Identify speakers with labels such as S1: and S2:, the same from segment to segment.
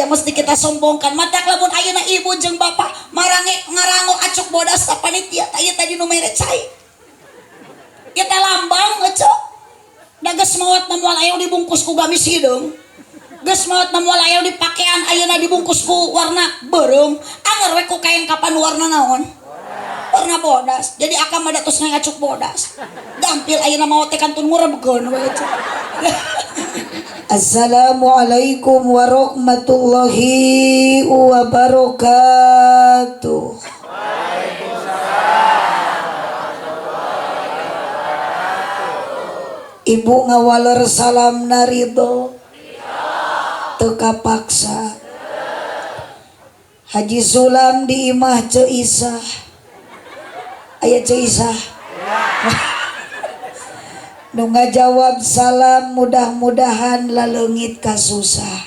S1: yang mesti kita sombongkan. Matak lamun ayeuna ibu jeung bapak marange ngarango acuk bodas ka panitia, tah ieu tadi nu mere cai. Ieu teh lambang ece. Da geus maot mah moal aya dibungkus ku gamis hideung. Geus maot mah moal aya dipakean ayeuna dibungkus ku warna beureum. Anger we ku kain kapan warna naon? Warna bodas. Jadi akang mah da tos ngacuk bodas. Gampil ayeuna maot teh kantun ngurebkeun we ece. Assalamualaikum warahmatullahi wabarakatuh. Waalaikumsalam. Ibu ngawaler salam narido teu kapaksa. Haji Sulam di imah Ceu Isah. Aya Ceu Isah. Nu ngajawab salam mudah-mudahan laleungit kasusah.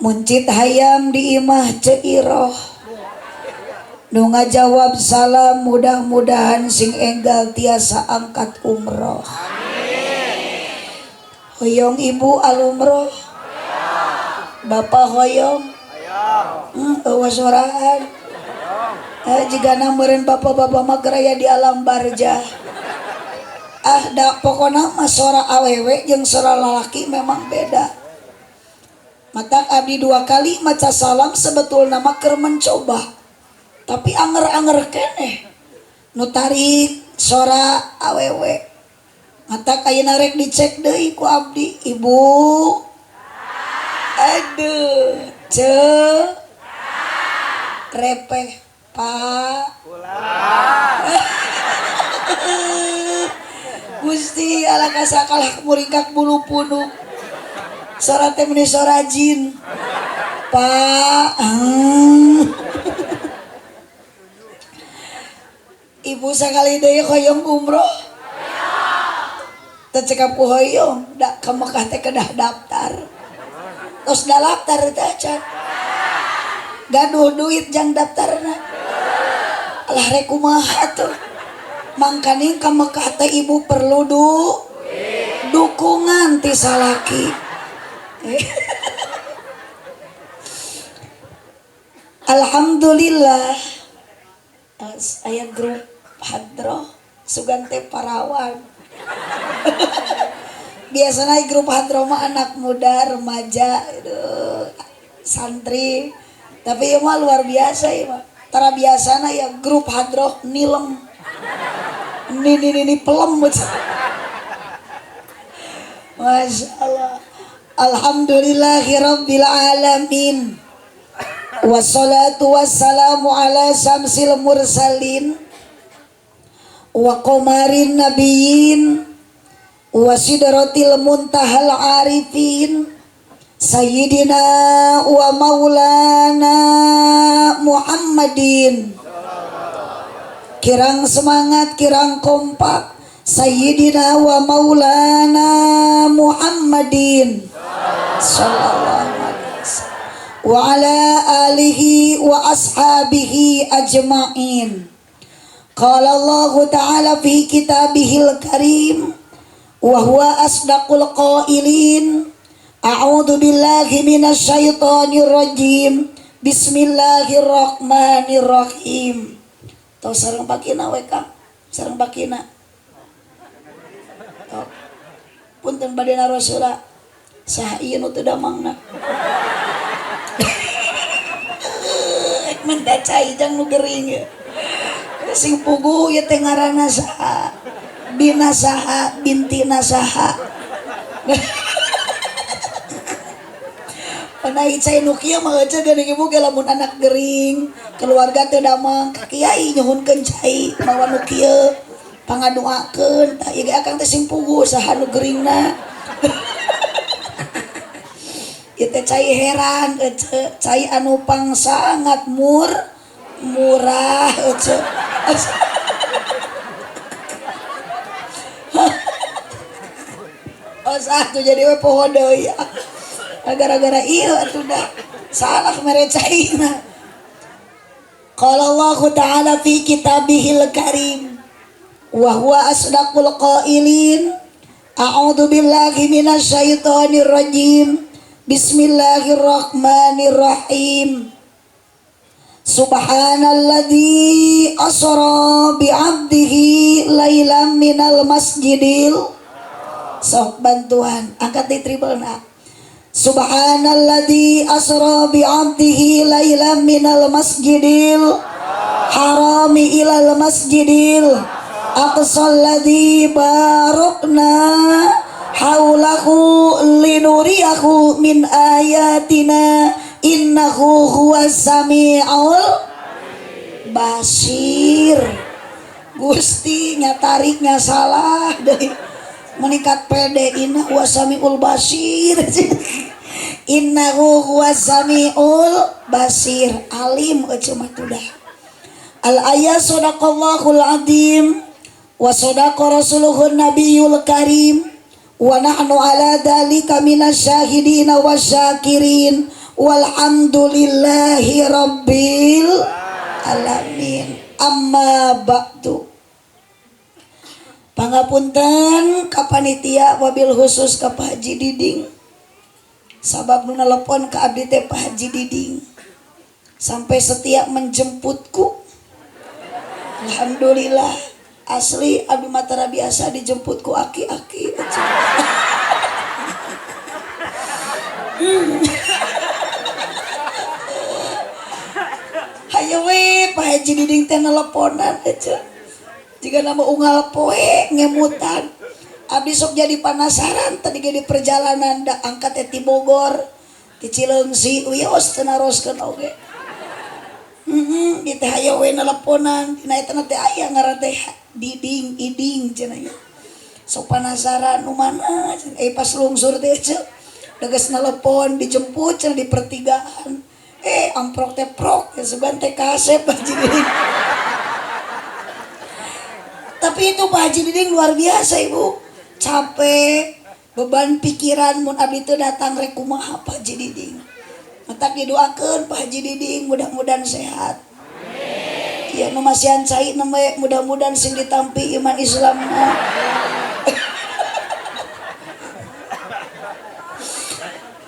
S1: Muncit hayam di imah Ceu Iroh. Nu ngajawab salam mudah-mudahan sing enggal tiasa angkat umroh. Hoyong ibu alumroh. Bapak hoyong. Eueuh soraan. Jigana meureun bapak-bapak mah keur aya di alam barjah. Ah, da pokona mah sora awewe jeung sora lalaki memang beda. Matak abdi dua kali maca salam sebetulna mah keur mencoba. Tapi anger-anger keneh. Nu tarik sora awewe. Matak ayeuna rek dicek deui ku abdi, ibu. Aduh, ce repeh pak. Gusti ala kasakalah muringkak bulu punuk. Sora teh meuni sora jin. Pak. Ibu sakali deui hoyong umroh. Teu cekap ku hoyong, da ka Mekah teh kedah daftar. Tos daftar teh acan. Gaduh duit jang daftarna. Alah rek kumaha tuh. Mangkaning ka Mekah teh ibu perlu dukungan ti salaki. Alhamdulillah aya grup hadroh sugan teh parawan. Biasanya grup hadroh mah anak muda, remaja, aduh, santri. Tapi ieu mah luar biasa ieu mah. Tara biasana ya grup hadroh nilem. Nini pelem. Masya Allah. Alhamdulillahirabbil alamin. Wassalatu wassalamu ala syamsil mursalin wa qamarin nabiyyin wa sidratil muntahal arifin sayyidina wa maulana Muhammadin. Kirang semangat, kirang kompak. Sayyidina wa maulana Muhammadin sallallahu alaihi wasallam wa ala alihi wa ashabihi ajma'in. Qala Allahu ta'ala fi kitabihil karim wa huwa asdaqul qailin. A'udzu billahi minasyaitonir rajim. Bismillahirrahmanirrahim. Tau sareng bakina we Kang, sareng bakina. Tau. Punten bade naros heula. Saha ieu nu teu damangna? Minta cai jang nu gering ya. Sing puguh ieu teh ngaranna saha? Bina saha, bintina saha. Panai cai nu kieu mah heueuh geuning ibu ge lamun anak gering, keluarga teu damang, ka kiai nyuhunkeun cai mawa nu kieu, pangadoakeun. Tah ieu ge akang teh sing puguh saha nu geringna. Ieu teh cai heran ece, cai anu pang sangat murah ece. Oh satu jadi we poho deui. Gara-gara ieu atuh dah salah mere caina. Qala Allah Ta'ala fi kitabihil karim wa huwa asdaqul qailin. A'udzu billahi minasyaitonir rajim. Bismillahirrahmanirrahim. Subhanalladzi asra bi 'abdihi lailan minal masjidil. Sok bantuan angkat di tribelna. Subhanalladzi asra bi 'abdihi lailan minal masjidil harami ilal masjidil aqsal ladzi barakna haulahu linuriyahu min ayatina innahu huwas samiul basir. Gusti nyatariknya salah deui meningkat pede inna huwas samiul basir. Innahu huwas samiul basir alim eueuh mah tudah. Al ayat sadaqallahul azim wa sadaqa rasuluhun nabiyul karim wa nahnu ala dzalika minasyahidin wasyakirin walhamdulillahi rabbil alamin. Amma ba'du. Pangapunten ka panitia wabil khusus ka Pak Haji Diding, sabab nu nelepon ka abdi teh Pak Haji Diding sampai setia menjemputku. Alhamdulillah, asli abdi matara biasa dijemput ku aki-aki. Hayo we Pak Haji Diding teh neleponan aja jika nama unggal poe ngemutan. Abdi sok jadi penasaran tadi ge di perjalanan da angkat teh ti Bogor ti Cileungsi wios teu naroskeun oge. Heeh, teh hayo we neleponan dina eta teh aya ngaran teh Diding Iding cenah nya. Sok penasaran nu mana cenah pas lungsur teh ceu deges nelepon dijemput cenah di pertigaan. Amprok teh prok ya sugan teh kasep Pak Haji Diding. Tapi itu Pak Haji Diding luar biasa ibu. Capek, beban pikiran mun abdi teu datang rek kumaha Pak Haji Diding. Matak didoakeun Pak Haji Diding mudah-mudahan sehat. Amin. Ya nu masihan cai nembe mudah-mudahan sing ditampi iman Islamna.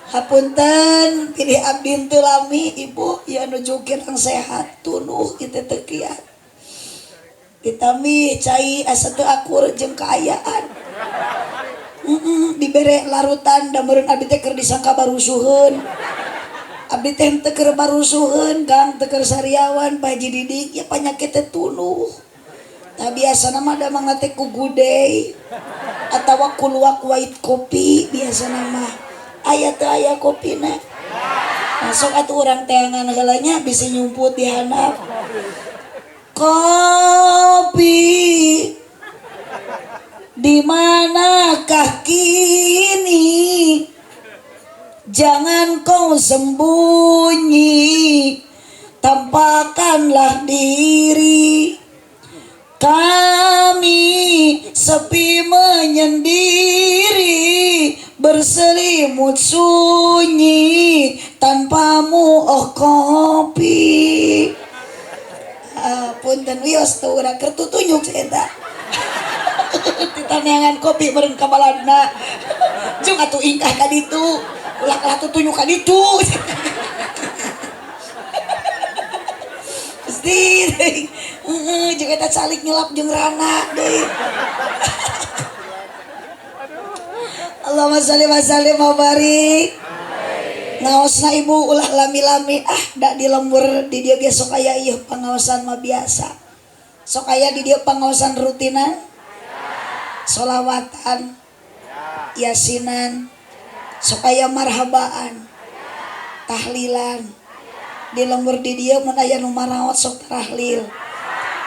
S1: Hapunten pilih abdi teu lami ibu ya nuju kirang sehat tunuh kitu teu kiat. Ditami cai asa teu akur jeung kaayaan. Dibere larutan da meureun abdi teh keur disangka barusuheun. Abdi teh teu keur barusuheun, Kang, teu keur sariawan Pak Haji Diding ya panyakit teh tunuh. Tah biasana mah da mangga teh ku gudei atawa ku luwak white kopi biasana mah. Aya teu aya kopina. Masuk atuh urang teangan heula nya bisi nyumput di handap. Kopi di manakah kini? Jangan kau sembunyi, tampakkanlah diri. Kami sepi menyendiri, berselimut sunyi, tanpamu oh kopi. Punten wios teu urang keur tutunjuk eta. Titaneangan kopi meureun ka baladna. Jeung atuh ingkah ka ditu, ulah kalah tutunjuk ka ditu. Pasti heeh jeung eta calik nyelap jeung rana deui. Allahumma sholli wa sallim wa barik. Ngaosna ibu ulah lami-lami ah da di lembur di dieu ge sok aya ieu pangaosan mah biasa. Sok aya di dieu pangaosan rutinan, solawatan, yasinan, sok aya marhabaan, tahlilan. Di lembur di dieu mun aya nu maraot sok tahlil.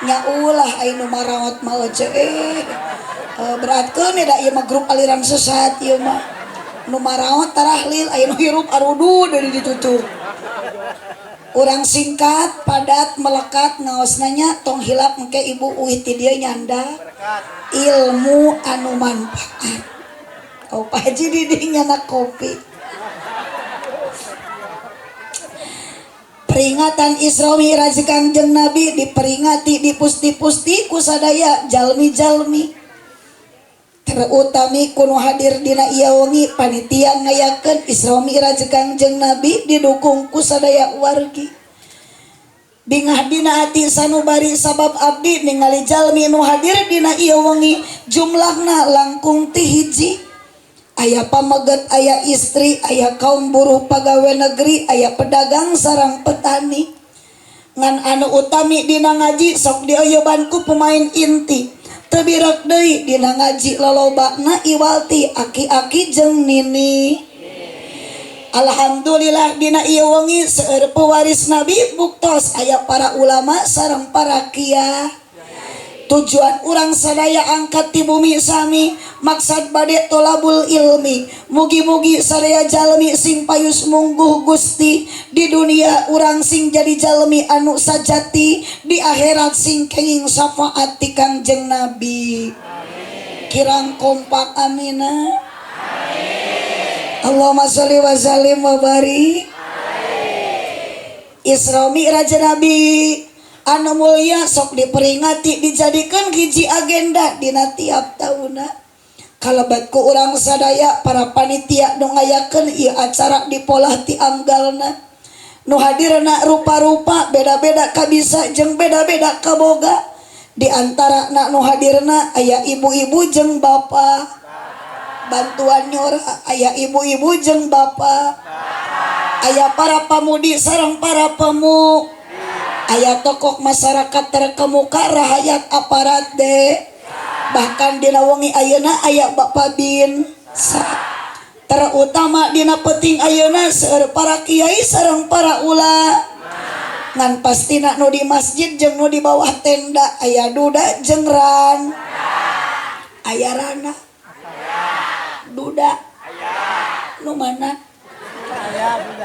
S1: Nya ulah aya nu maraot mah eueuh beratkeun da ieu mah grup aliran sesat ieu mah. Nu maraot tarahlil aya nu hirup arudu dari ditutup. Urang singkat padat melekat ngaosna nya tong hilap engke ibu uih ti dieu nyanda ilmu anu manfaat. Oh Pak Haji Diding nyana kopi. Peringatan Isra Mi'raj Kangjeng Nabi diperingati di pusti-pusti ku sadaya jalmi-jalmi. Terutami ku nu hadir dina ieu wengi panitia ngayakeun Isra Mi'raj Kangjeng Nabi didukung ku sadaya wargi. Bingah dina hati sanubari sabab abdi ningali jalmi nu hadir dina ieu wengi jumlahna langkung ti hiji. Aya pameget, aya istri, aya kaum buruh pagawe negeri, aya pedagang sareng petani. Ngan anu utami dina ngaji sok dioyoban ku pemain inti. Teu birek deui dina ngaji lolobana iwalti aki-aki jeung nini. Alhamdulillah dina ieu wengi seueur pewaris Nabi buktos aya para ulama sareng para kiai. Tujuan urang sadaya angkat ti bumi sami maksad bade tolabul ilmi. Mugi-mugi sadaya jalmi sing payus mungguh Gusti di dunia urang sing jadi jalmi anu sajati, di akhirat sing kenging syafaat ti Kangjeng Nabi. Kirang kompak amina. Allahumma sholli wa sallim wa barik. Isra Mi'raj Nabi anu mulia sok diperingati dijadikan hiji agenda dina tiap tauna. Kalebat ku urang sadaya para panitia nu ngayakeun ieu acara dipolah ti anggalna. Nu hadirna rupa-rupa beda-beda kabisa jeung beda-beda kaboga. Di antara na nu hadirna aya ibu-ibu jeung bapak. Bantuan nyora aya ibu-ibu jeung bapak. Aya para pamudi sareng para pemu. Aya tokoh masyarakat terkemuka rahayat aparat de. Bahkan dina wengi ayeuna aya Bapak bin Sa. Terutama dina penting ayeuna seueur para kiai sareng para ulama. Ngan pastina nu di masjid jeung nu di bawah tenda aya duda jeung ran. Aya rana. Duda. Nu mana?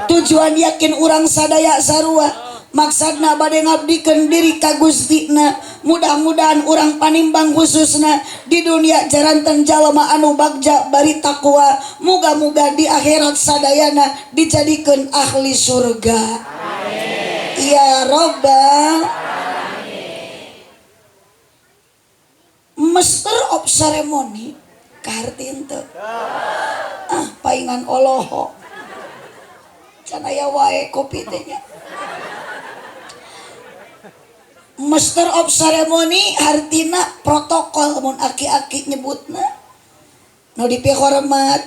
S1: Tujuan yakin urang sadaya sarua maksadna bade ngabdikeun diri ka Gustina. Mudah-mudahan urang panimbang khususna di dunia jaranten jalma anu bagja bari takwa. Muga-muga di akhirat sadayana dijadikeun ahli surga. Amin. Ya robbal Master of ceremony kaharti henteu. Ah paingan oloho. Can aya wae kopi teh nya. Master of ceremony hartina protokol mun aki-aki nyebutna. Nu dipihormat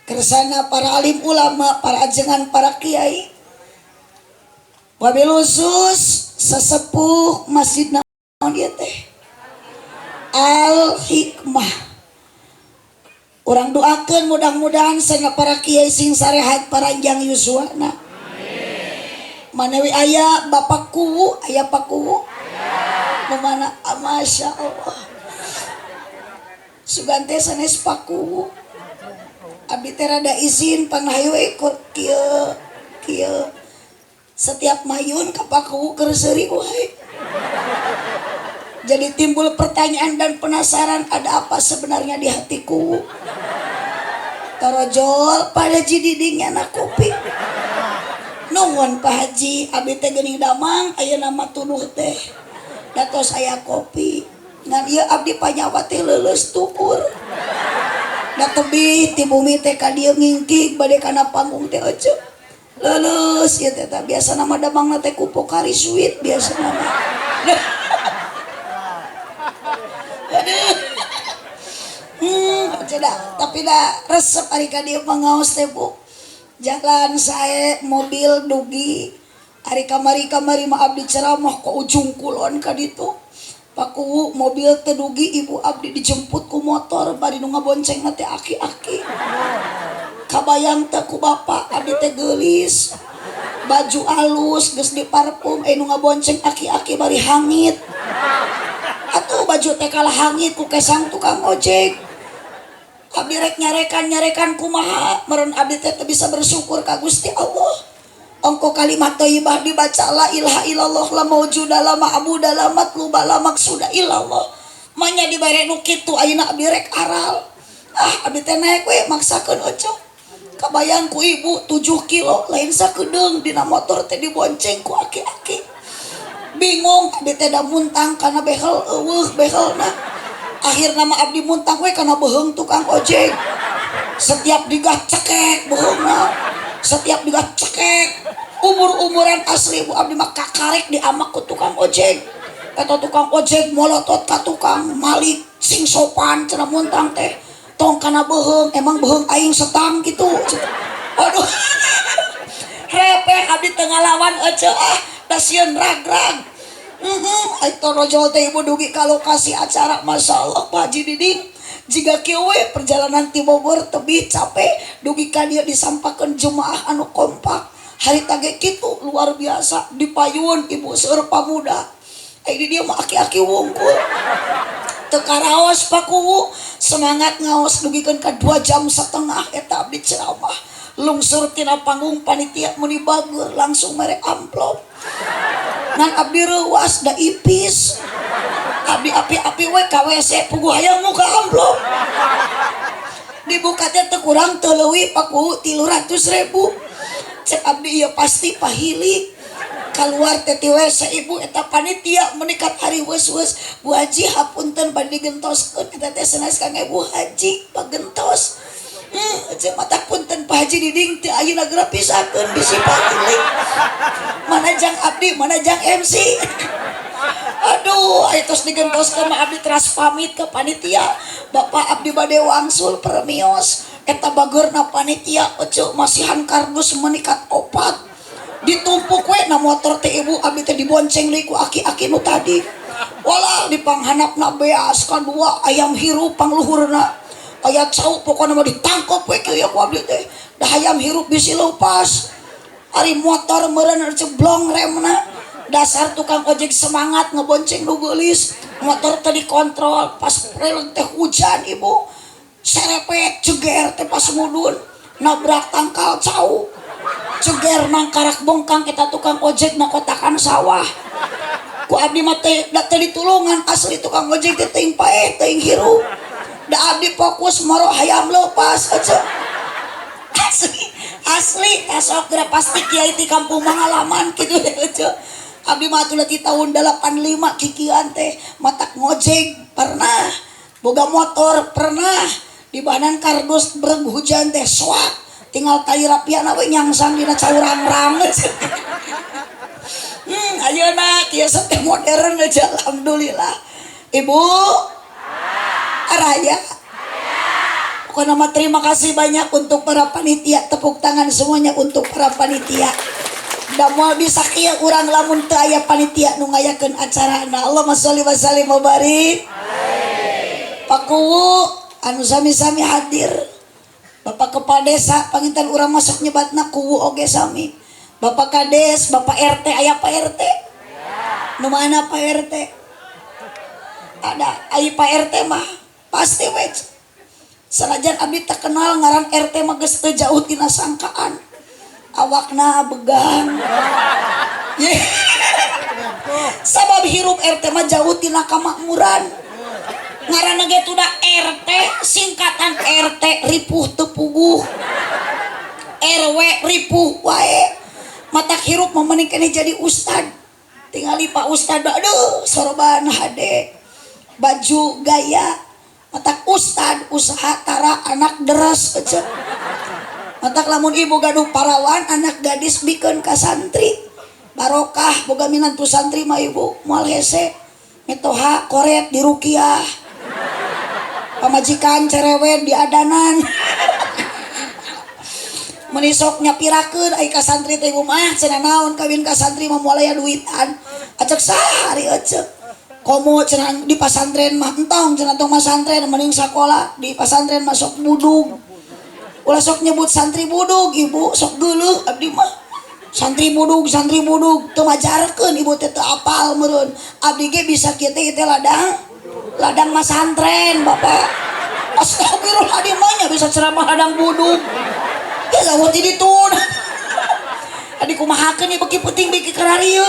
S1: kersana para alim ulama, para ajengan, para kiai. Wabil khusus sesepuh masjid naon ieu teh? Al Hikmah. Urang doakeun mudah-mudahan sana para kiai sing sarehat paranjang yuswana. Manewi aya bapak kuwu, aya pak kuwu. Mana? Masya Allah. Sugan teh sanes pak kuwu. Abdi teh rada izin panghayu ikut kieu kieu. Setiap mayun ka pak kuwu keur seuri wae. Jadi timbul pertanyaan dan penasaran ada apa sebenarnya di hatiku. Torojol pada jididingnya na kopi. Nungun Pak Haji, abdi teh geuning damang ayeuna mah tuduh teh. Datos aya kopi. Ngan ieu abdi panyawa teh leuleus tuur. Da tebih ti bumi teh ka dieu ngingkig bade kana panggung teh ece. Leuleus ieu teh biasana mah damangna teh ku Pocari Sweat biasana mah. Cedah, tapi dah resep ari ka dieu pangaos teh Bu. Jalan sae mobil dugi. Ari kamari-kamari mah abdi ceramah ke ujung kulon ka ditu. Pakuwu mobil teu dugi ibu abdi dijemput ku motor bari nu ngabonceng teh aki-aki. Kabayang teh ku bapak abdi teh geulis. Baju alus geus diparfum nu ngabonceng aki-aki bari hangit. Atuh baju teh kalah hangit ku kesang tukang ojek. Abdi rek nyarekan-nyarekan kumaha meureun abdi teh teu bisa bersyukur ka Gusti Allah. Ongko kalimat thayyibah dibaca la ilaha illallah la maujuda la ma'buda la matluba la maksuda illallah. Manya dibere nu kitu ayeuna abdi rek aral. Ah abdi teh naek we maksakeun ojo. Kabayang ku ibu 7 kilo lain sakedeung dina motor teh dibonceng ku aki-aki. Bingung abdi teh da muntang kana behel eueuh behelna. Akhirna mah abdi muntah we kana beuheung tukang ojek. Setiap digah cekek beuheungna. Setiap digah cekek. Umur-umuran asli bu abdi mah kakarek diamak ku tukang ojek. Eta tukang ojek molotot ka tukang malik sing sopan cenah muntang teh. Tong kana beuheung, emang beuheung aing setang gitu. Aduh. Repeh abdi teu ngalawan ece ah, da sieun rag-rag. Heeh, eta rojol teh ibu dugi ka lokasi acara, masyaallah Pak Haji Diding. Jiga kieu we perjalanan ti Bogor tebih capek dugi ka dieu disampakeun jemaah anu kompak. Harita ge kitu luar biasa dipayun ibu seueur pamuda. Ai di dieu mah aki-aki wungkul. Teu karaos Pak Kuwu, semangat ngaos dugikeun ka 2,5 jam eta abdi ceramah. Lungsur tina panggung panitia meuni bager langsung mere amplop. Ngan abdi reuas da ipis. Abdi api-api we ka WC puguh hayang muka amplop. Dibuka teh teu kurang teu leuwih Pak Kuwu 300.000. Cek abdi ieu pasti pahilik. Keluar teh ti WC ibu eta panitia menikat hari weus-weus. Bu Haji hapunten bade digentoskeun eta teh sanes kangge Bu Haji pagentos. Cek mata punten Pak Haji Diding teh ayeuna geura pisakeun bisi pahilik. Mana jang abdi, mana jang MC. Aduh, aya tos digentoskeun mah abdi teras pamit ke panitia. Bapak abdi bade wangsul permios. Eta bageurna panitia ece masihan kardus menikat opat. Ditumpuk we na motor teh ibu abdi teh dibonceng deui ku aki-aki nu tadi. Walah dipanghanapna beas kadua ayam hirup pangluhurna. Aya cau pokona mah ditangkop we kieu ku abdi teh. Da hayam hirup bisi leupas. Ari motor meureun ceblong remna. Dasar tukang ojek semangat ngebonceng nu geulis. Motor teh dikontrol pas releng teh hujan ibu. Serepet ceger teh pas mudun nabrak tangkal cau. Ceger nangkarak bongkang eta tukang ojek na kotakan sawah. Ku abdi mah teh da teh ditulungan asli tukang ojek teh teuing paeh teuing hirup. Da abdi fokus moro hayam leupas aja. Asli asli esok geura pasti kiai ti kampung pengalaman kitu aja. Abdi mah atuh ti tahun 85 kikian teh matak ngojek pernah, boga motor pernah, di bahanan kardus breg hujan teh soak tinggal tali rapiana we nyangsang dina cau rang-rang. Ayeuna kieu teh modern aja alhamdulillah. Ibu Raya. Pokoknya mah terima kasih banyak untuk para panitia, tepuk tangan semuanya untuk para panitia. Da moal bisa kieu urang lamun teu aya panitia nu ngayakeun acarana. Allahumma sholli wa sallim wa barik. Pak Kuwu anu sami-sami hadir. Bapak Kepala Desa panginten urang masuk nyebatna kuwu oge sami. Bapak Kades, Bapak RT aya Pak RT? Nu mana Pak RT? Ada, ai Pak RT mah pasti we. Sanajan abdi tak kenal ngaran RT mah geus teu jauh tina sangkaan. Awakna begang. Sabab hirup RT mah jauh tina kamakmuran. Ngaranna ge tuh da RT, singkatan RT ripuh teu puguh. RW ripuh wae. Matak hirup mah mending keneh jadi ustad. Tingali Pak Ustad aduh sorban hade. Baju gaya. Matak ustad usaha tara anak deres ece. Matak lamun ibu gaduh parawan anak gadis bikeun ka santri. Barokah boga minantu santri mah ibu moal hese. Mitoha koret di rukiah. Pamajikan cerewet di adanan. Meuni sok nyapirakeun ai ka santri teh ibu mah cenah naon kawin ka santri mah moal aya duitan. Acek sahari ecek. Komo cenah di pasantren mah entong cenah tong masantren mending sakola di pasantren mah sok budug. Ulah sok nyebut santri budug ibu sok geuleuh abdi mah. Santri budug teu majarkeun ibu teh teu apal meureun. Abdi ge bisa kieu teh teh ladang ladang masantren bapak. Astagfirullahaladzim mah nya bisa ceramah ladang budug. Ya gawat di ditu. Adi kumahakeun ieu beuki peuting beuki kararieu.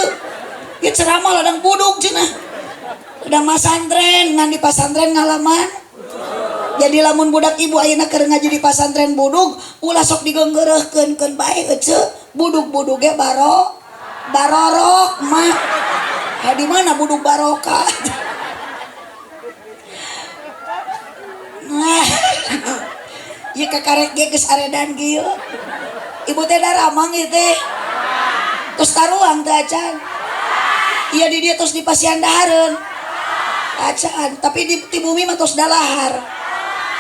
S1: Ya ceramah ladang budug cenah. Ladang masantren ngan di pasantren ngalaman. Jadi lamun budak ibu ayeuna keur ngaji di pasantren budug ulah sok digeunggeureuhkeun keun bae ece. Budug-budug ge barorok mah. Ha di mana budug barokah? Nah, ieu kakarek ge geus aredan kieu. Ibu teh daramang ieu teh. Tos taruang teh acan. Iya di dieu tos dipasihan dahareun. Acan, tapi di bumi mah tos dalahar.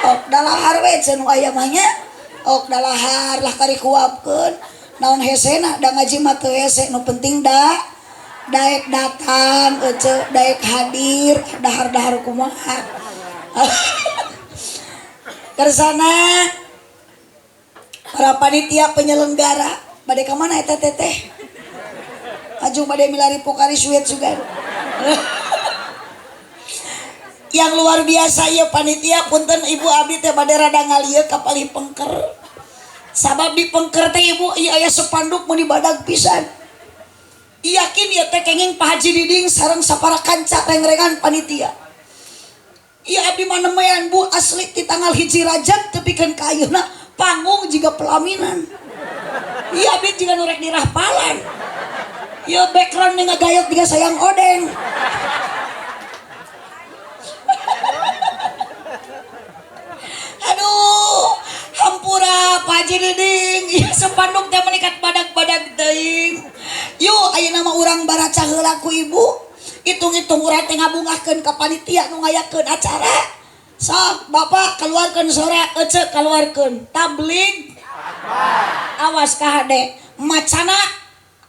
S1: Ok dalahar we cenah nu aya mah nya. Ok dalahar lah kari kuapkeun. Naon hesena da ngaji mah teu hese, nu penting da daek datang ece daek hadir dahar-dahar kumaha. Kersana para panitia penyelenggara bade ka mana eta teteh? Ajung bade milari Pocari Sweat juga. Yang luar biasa ieu panitia, punten ibu, abdi teh bade rada ngalieu ka palih pengker. Sabab di pengker teh ibu ieu aya sepanduk mun dibadag pisan. Yakin ieu teh kenging Pak Haji Diding sareng sapara kanca rengrengan panitia. Ieu abdi mah nemean bu asli ti tanggal 1 Rajab tepikeun ka ayeuna panggung jiga pelaminan. Ieu abdi jiga nu rek dirahpalan. Ieu background nih ngagayot jiga sayang odeng. Aduh, hampura Pak Haji Diding, ieu sepanduk teh menikat badag-badag teuing. Yuk ayeuna mah urang baraca heula ku ibu. Hitung-hitung urang teh ngabungahkeun ka panitia nu ngayakeun acara. Sok bapak keluarkeun sora, ece keluarkeun tablig. Awas ka hade, macana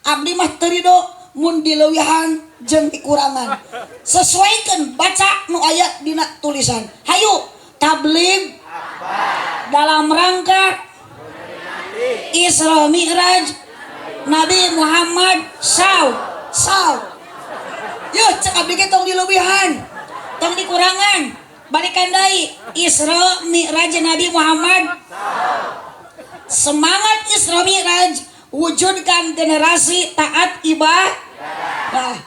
S1: abdi mah teu rido mun dileuwihan jeung dikurangan. Sesuaikeun baca nu aya dina tulisan. Hayu tablig dalam rangka Isra Mi'raj Nabi Muhammad saw saw. Yeuh cek abdi ge tong dileuwihan, tong dikurangan. Balikan deui Isra Mi'raj Nabi Muhammad. Semangat Isra Mi'raj wujudkan generasi taat ibadah. Nah,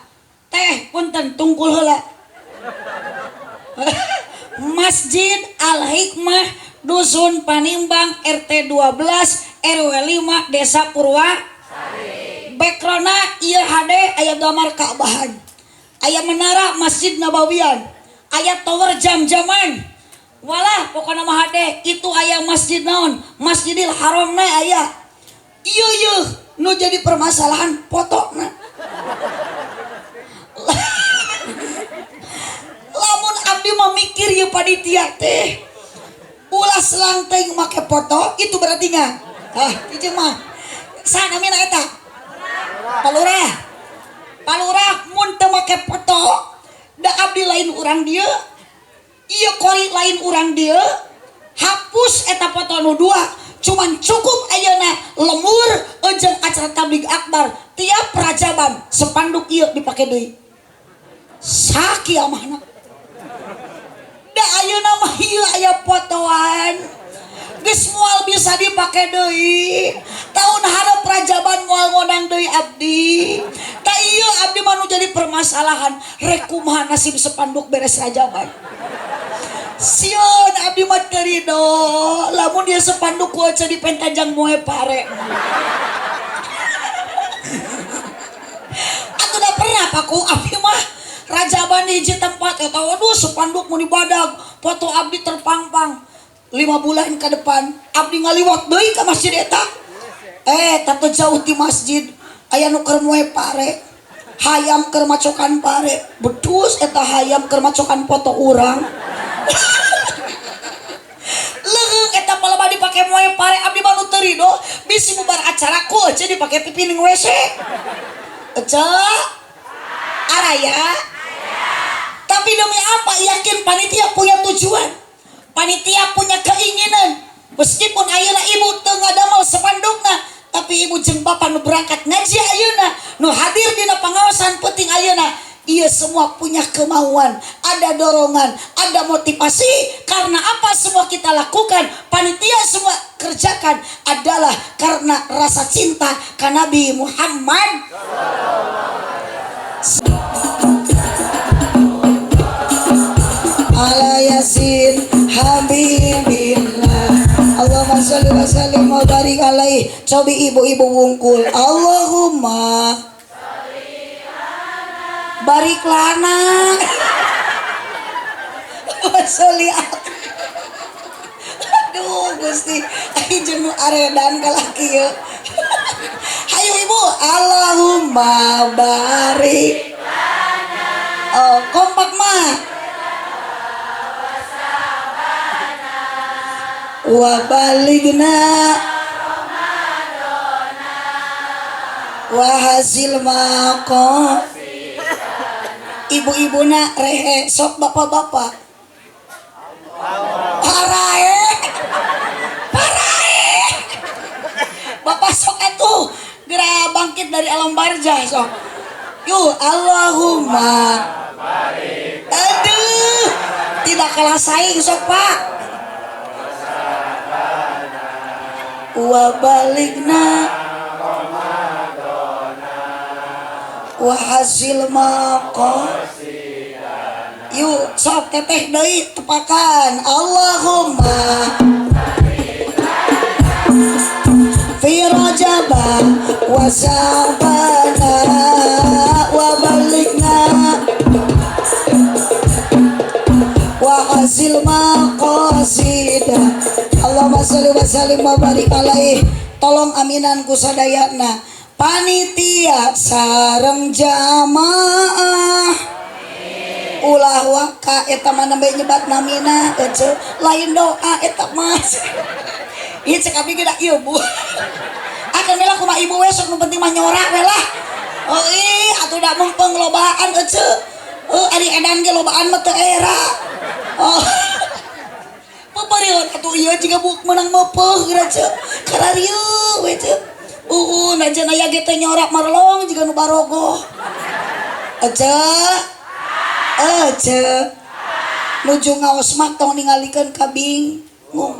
S1: teh punten tungkul heula. Masjid Al Hikmah Dusun Panimbang RT 12 RW 5 Desa Purwa. Backgroundna ieu HD aya gambar Ka'bahan. Aya menara Masjid Nabawian, aya tower jam-jaman. Walah pokona mah HD itu aya masjid naon? Masjidil Haramna aya. Ieu ieu nu jadi permasalahan fotona. Lamun abdi mah mikir ieu panitia teh ulah selang teuing make foto itu berarti nya. Ah, ieu mah saha namina eta? Palurah. Palurah mun teu make foto da abdi lain urang dieu. Ieu kori lain urang dieu. Hapus eta foto nu dua. Cuman cukup ayeuna lemur jeung acara tabligh akbar tiap rajaban sepanduk ieu dipake deui. Sakiamahna. Da ayeuna mah ieu aya fotoan. Geus moal bisa dipake deui. Tahun hareup rajaban moal ngonang deui abdi. Ta ieu abdi mah nu jadi permasalahan rek kumaha nasib sepanduk beres rajaban. Sieun abdi mah teu rido lamun dia sepanduk ku aja dipentajang moe pare. Atuh da pernah paku abdi mah rajaban di hiji tempat eta waduh sepanduk mun dibadag foto abdi terpangpang. 5 bulan ke depan abdi ngaliwat deui ka masjid eta. Teu jauh ti masjid aya nu keur moe pare. Hayam keur macokan pare. Bedus eta hayam keur macokan foto urang. Leungeung eta palebah dipake moe pare abdi mah nu teu rido bisi bubar acara ku ece dipake pipining WC. Ece araya. Tapi demi apa yakin panitia punya tujuan. Panitia punya keinginan. Meskipun ayeuna ibu teu ngadamel sepandukna, tapi ibu jeung bapa nu berangkat ngaji ayeuna, nu hadir dina pangaosan penting ayeuna, ia semua punya kemauan, ada dorongan, ada motivasi. Karena apa semua kita lakukan, panitia semua kerjakan adalah karena rasa cinta ka Nabi Muhammad. Ala Yasin Habibillah. Allahumma sholli wa sallim wa barik alaihi. Cobi ibu-ibu wungkul. Allahumma barik lana. Sholli. Aduh Gusti, aing jeung nu aredan kalah kieu. Hayu Ibu, Allahumma barik. Oh, kompak mah. Wa baligna wa hasil maqam. Ibu-ibuna rehe sok bapak-bapak. Parae. Parae. Bapak sok atuh geura bangkit dari alam barzah sok. Yuk Allahumma barik. Aduh, tidak kalah saing sok Pak. Wa baligna wa hasil maqam. Yuk sok teteh deui tepakan Allahumma fi rajaba wa sya'bana wa baligna wa hasil maqasida. Allahumma sholli wa sallim wa barik alaih. Tolong aminan ku sadayana panitia sareng jamaah. Ulah waka eta mah nembe nyebat namina ece lain doa eta mah. Ieu cek abdi ge da ieu Bu. Akan we lah kumaha ibu we sok nu penting mah nyorak we lah. Oh ih atuh da meumpeng lobaan ece. Heuh ari edan ge lobaan mah teu era. Oh. Peperion atuh ieu jiga bu meunang meupeuh geura ce. Kararieu we ce. Najan aya ge teh nyorak marlong jiga nu barogoh. Ece. Ece. Nuju ngaos mah tong ningalikeun ka bingung.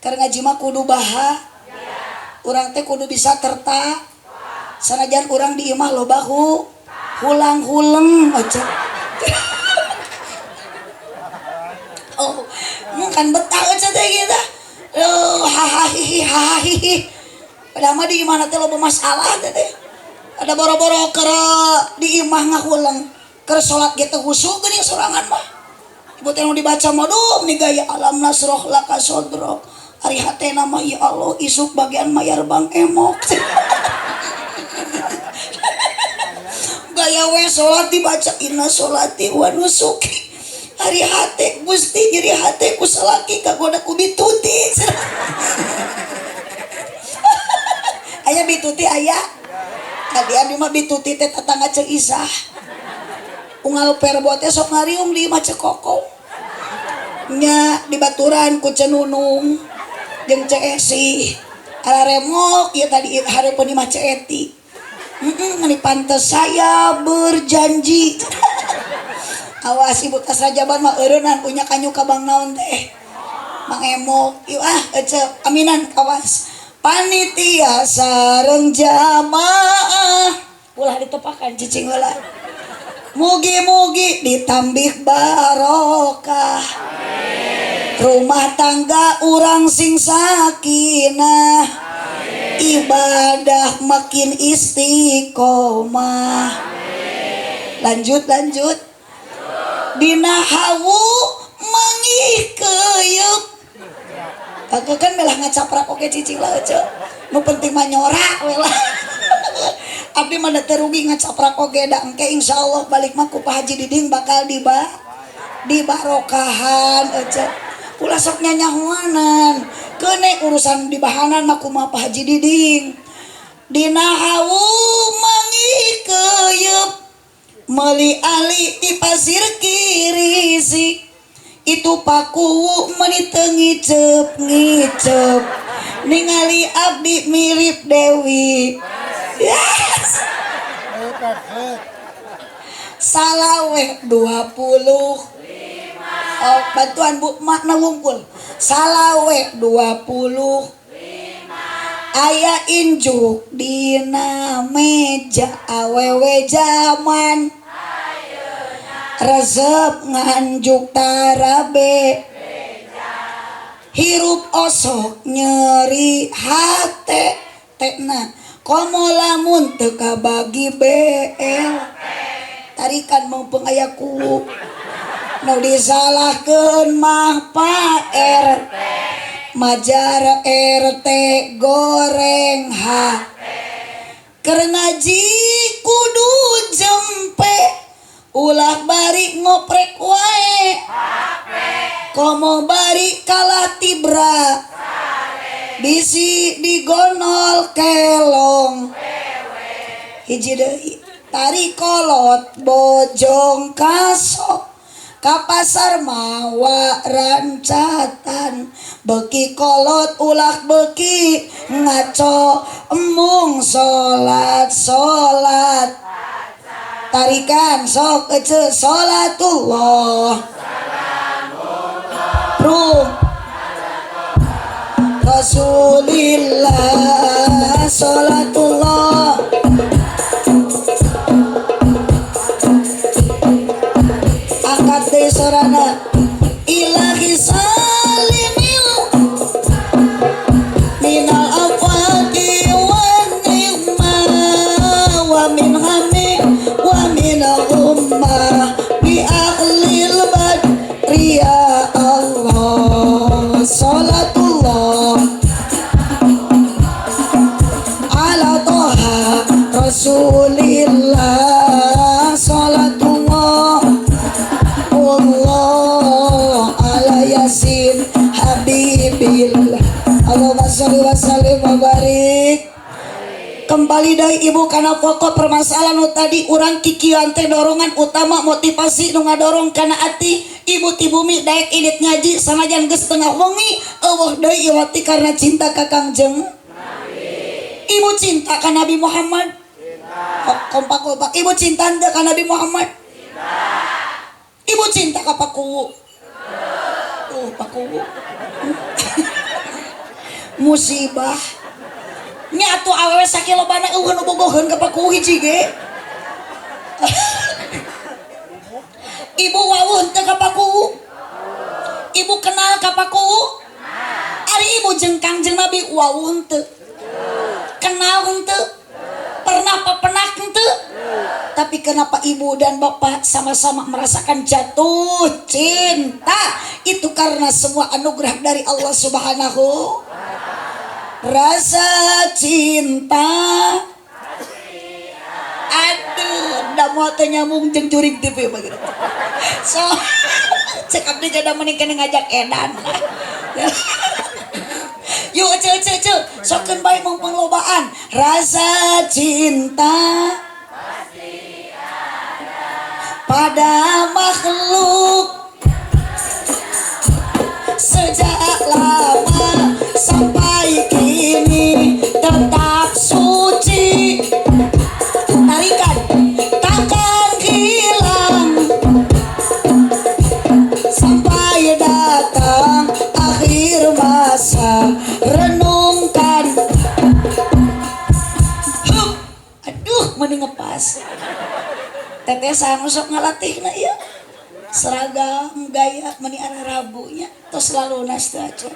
S1: Keur ngaji mah kudu baha. Urang teh kudu bisa terta. Sanajan urang di imah loba hulang-huleng ece. Oh, kan betah ece teh gitu. Hahahihi hahahihi. Padahal mah di imah teh loba masalah teh. Ada boro-boro keur di imah ngahuleng. Keur salat ge teu khusyuk geuning sorangan mah. Ibu teh nu dibaca mah duh ni gaya alam nasroh laka sodrok. Ari hatena mah ya Allah isuk bagian mayar bang emok. Gaya we salat dibaca inna salati wa nusuki. Ari hate Gusti nyeri hate ku salaki kagoda ku bituti. Aya bituti aya. Tadi abdi mah bituti teh tetangga Ceu Isah. Unggal perbo teh sok ngariung di imah Ceu Koko. Nya dibaturan ku Ceu Nunung jeung Ceu Esi. Araremok ieu tadi hareupeun imah Ceu Eti. Heeh, pantes saya berjanji. Awas ibu tas rajaban mah eureunnan punya kanyu ka bang naon teh. Mang Emok, ieu ah ece aminan kawas. Panitia sareng jamaah. Ulah ditepakan cicing heula. Mugi-mugi ditambih barokah. Rumah tangga urang sing sakinah. Ibadah makin istiqomah. Lanjut lanjut. Dina hawu mangih keyeup. Aku kan melah ngacaprak oke cicing lah ece. Nu penting mah nyorak we lah. Abdi mah teu rugi ngacaprak oge da engke insyaallah balik mah ku Pak Haji Diding bakal dibarokahan ece. Ulah sok nyanyahoanan. Keune urusan dibahanan mah kumaha Pak Haji Diding. Dina hawu mangih keyeup. Meuli ali di pasir kirisi. Itu paku meni teu ngiceup ngiceup. Ningali abdi mirip Dewi. Yes. Salaweh 25. Oh, bantuan Bu makna wungkul. Salaweh 25. Aya injuk dina meja awewe jaman. Resep nganjuk tarabe. Hirup osok nyeri hate tekna. Komo lamun teu kabagi BL. Tarikan meupeung aya ku. Nu disalahkeun mah Pak RT. Majar RT goreng H. Keur ngaji kudu jempe ulah bari ngoprek wae. Komo bari kalah tibra bisi digonol kelong. Hiji deui tari kolot bojong kasok ka pasar mawa rancatan beki kolot ulah beki ngaco embung salat salat tarikan sok ece salatullah rum Rasulillah salatullah angkat deui sorana ilahi salimil minal afati wan ni'ma wa min hami wa min ummah bi ahlil badri ya Allah salatullah ala toha Rasulillah salatullah Allah ala yasin habibillah Allahumma sholli wa sallim wa barik. Kembali dari ibu karena pokok permasalahan nu tadi urang kikian teh dorongan utama motivasi nu ngadorong kana ati ibu ti bumi daek indit ngaji sanajan geus tengah wengi eueuh deui iwati karena cinta ka Kangjeng Nabi. Ibu cinta ka Nabi Muhammad. Kompak-kompak ibu cinta henteu ka Nabi Muhammad. Ibu cinta ka Pakuwu. Tuh Pakuwu. Musibah. Nya atuh awewe sakilobana eueuh nu bogoheun ka Pakuwu hiji ge. Ibu wawuh henteu ka Pakuwu. Ibu kenal ka Pakuwu? Ari ibu jeung Kangjeng Nabi wawuh henteu. Kenal henteu? Pernah pepenak henteu? Tapi kenapa ibu dan bapak sama-sama merasakan jatuh cinta? Itu karena semua anugerah dari Allah Subhanahu. Rasa cinta. Aduh, da moal teh nyambung jeung jurig TV begitu. So, cek abdi jada mending kene ngajak edan. Yuk, cek cek cek, sokeun bae mung panglobaan. Rasa cinta pada makhluk sejak lama sampai kini tetap suci. Tarikan takkan hilang sampai datang akhir masa. Renungkan. Hup. Aduh, mending ngepas. Teteh saya sok ngalatihna ieu. Seragam gaya meni arah rabunya tos lalunas teh aja.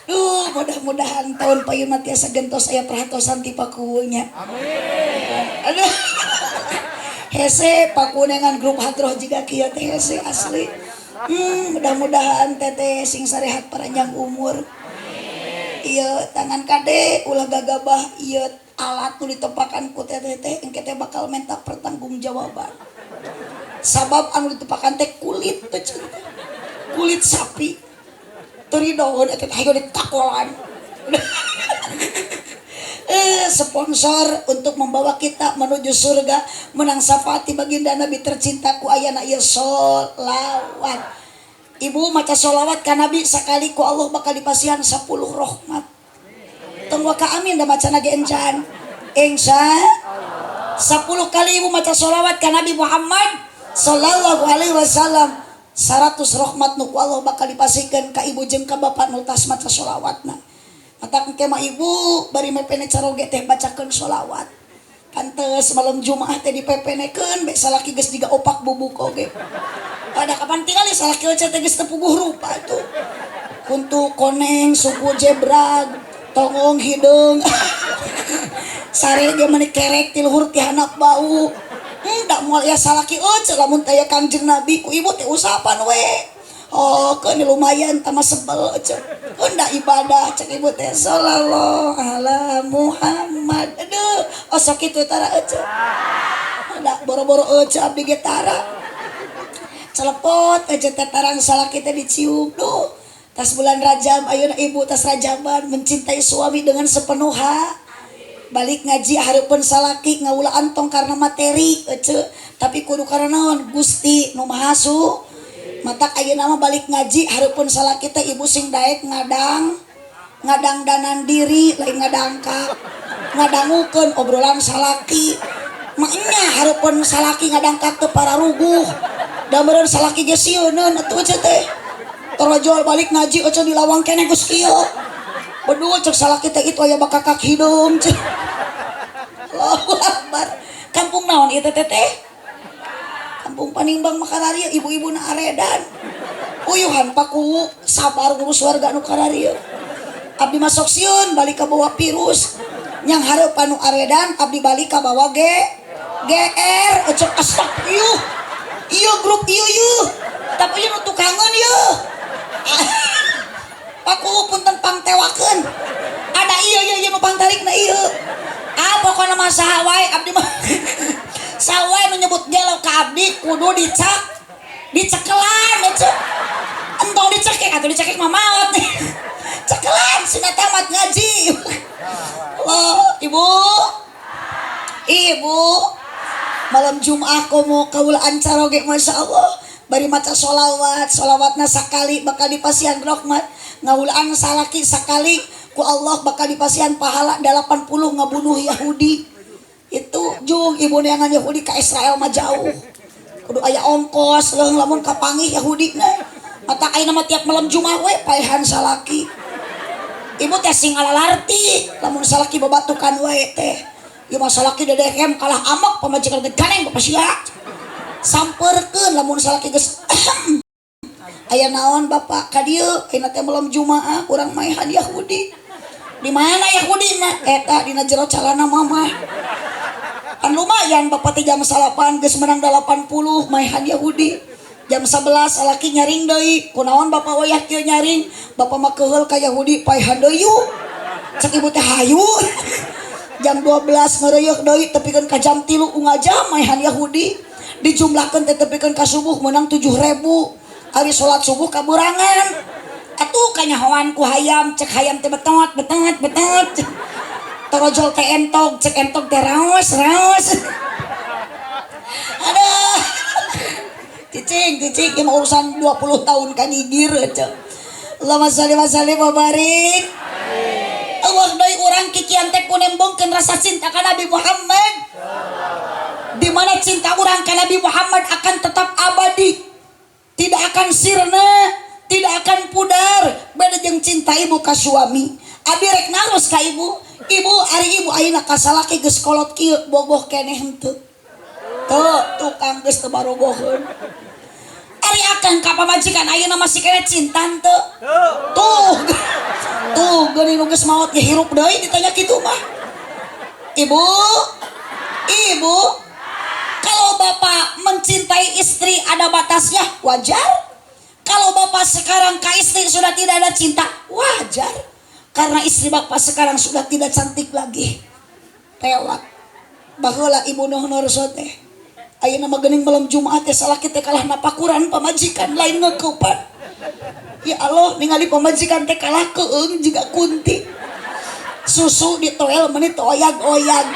S1: Duh, mudah-mudahan tahun payun mah tiasa gentos aya perhatosan ti Pakuwunya. Amin. Aduh. Hese pakunengan grup hadroh jiga kieu teh hese asli. Mudah-mudahan teteh sing sarehat panjang umur. Ieu tangan kade ulah gagabah ieu alat nu ditepakan ku teteh teh engke teh bakal minta pertanggungjawaban. Sabab anu ditepakan teh kulit teh cinta. Kulit sapi. Teu ridoeun eta teh hayo ditakolan. Sponsor untuk membawa kita menuju surga menang syafaat baginda Nabi tercinta ku ayana ieu sholawat. Ibu maca sholawat ka Nabi sakali ku Allah bakal dipasihan 10 rahmat. Tong waka amin da macana ge encan. Insya 10 kali ibu maca sholawat ka Nabi Muhammad sallallahu alaihi wasallam 100 rahmat nu ku Allah bakal dipasihkeun ka ibu jeung ka bapak nu tas maca sholawatna. Matak engke mah ibu bari mepene caroge teh bacakeun sholawat. Pantes malam Jumaah teh dipepenekeun be salaki geus jiga opak bubuk oge. Ada kapan tingali salaki teh geus teu puguh rupa tuh. Kuntu koneng suku jebrag tongong hideung. Sare ge meuni kerek ti luhur ti handap bau. Da moal aya salaki eueuh lamun teh aya Kangjeng Nabi ku ibu teh usapan we. Oh, keun lumayan tambah sebel cek. Hendak ibadah cek ibu teh sallallahu ala Muhammad. Aduh, osok kitu tara ece. Ada boro-boro ece abdi ge tara. Celepot ece teh tarang salaki teh dicium. Duh, tas bulan Rajab ayeuna ibu tas Rajaban mencintai suami dengan sepenuh hati. Balik ngaji hareupeun salaki ngawula antong karena materi ece, tapi kudu karena naon? Gusti nu Maha Matak ayeuna mah balik ngaji hareupeun salaki teh ibu sing daek ngadang ngadangdanan diri, lain ngadangkak ngadangukeun obrolan salaki. Maknya hareupeun salaki ngadangkak teu pararuguh da meureun salaki ge sieuneun atuh ece teh. Torojol balik ngaji ece di lawang keneh geus kieu. Beduh cek salaki teh itu aya bakakak hidung cek. Allahu Akbar. Kampung naon ieu teh teh? Kampung Panimbang makararieu ibu-ibu na aredan. Uyuhan paku sabar ngurus warga nu kararieu. Abdi masuk sieun balik ka bawa virus. Nyang hareupan nu aredan abdi balik ka bawa G GR ecek astagfirullah. Ieu grup ieu ieu. Tapi ieu nu tukangeun ieu. Paku punten pangtewakeun. Ada ieu ieu ieu nu pangtarikna ieu. Ah pokona mah saha wae abdi mah. Saha wae nu nyebut gelo ka abdi kudu dicak dicekelan ecek. Entong dicekek atuh dicekek mah maot. Cekelan sina tamat ngaji. Allah, ibu. Ibu. Malam Jumat komo kaula ancaroge Masya Allah. Bari maca sholawat, sholawatna sakali bakal dipasihan rahmat. Ngawulaan salaki sakali ku Allah bakal dipasihan pahala 80 ngabunuh Yahudi. Itu jung ibu neangan Yahudi ka Israel mah jauh. Kudu aya ongkos leuh lamun kapanggih Yahudi na. Mata ayeuna mah tiap malam Jumat we paehan salaki. Ibu teh sing alalarti lamun salaki babatukan wae teh. Ieu mah salaki dedekem kalah amek pamajikan teh ganeng bapak sia. Samperkeun lamun salaki geus aya naon bapak ka dieu ayeuna teh malam Jumaah urang maehan Yahudi. Di mana Yahudi na? Eta dina jero calana mamah. Kan lumayan bapak teh jam 9 geus menang 80 maehan Yahudi. Jam 11 salaki nyaring deui. Kunaon bapak wayah kieu nyaring? Bapak mah keuheul ka Yahudi paehan deui yuk. Cek ibu teh hayu. Jam 12 ngareuyeuk deui tepikeun ka jam 3 unggal jam maehan Yahudi. Dijumlahkeun teh tepikeun ka subuh menang 7.000. Ari salat subuh kaburangan. Atuh kanyahoan ku hayam, cek hayam teh betot betot betot. Torojol teh entog, cek entog teh raos raos. Aduh. Cicing, cicing, ini urusan 20 tahun kan gigir cek. Allahumma sholli wa sallim wa barik. Allah deui urang kikian teh ku nembongkeun rasa cinta ka Nabi Muhammad. Di mana cinta urang ka Nabi Muhammad akan tetap abadi. Tidak akan sirna, tidak akan pudar. Beda jeung cinta ibu ka suami. Abi rek narus ka ibu. Ibu ari ibu ayeuna ka salaki geus kolot kieu bogoh keneh henteu. Tuh, tukang geus teu barogoheun. Ari akang ka pamajikan ayeuna masih keneh cinta henteu? Tuh. Tuh geuning nu geus maot ge hirup deui ditanya kitu mah. Ibu, ibu, kalau bapak mencintai istri ada batasnya, wajar. Kalau bapak sekarang ke istri sudah tidak ada cinta, wajar. Karena istri bapak sekarang sudah tidak cantik lagi. Tewak. Baheula ibu nuh nurso teh. Ayeuna mah geuning malam Jumat teh salaki teh kalah napakuran pamajikan lain ngeukupan. Ya Allah, ningali pamajikan teh kalah keung jiga kunti. Susu ditoel meuni toyag-oyag.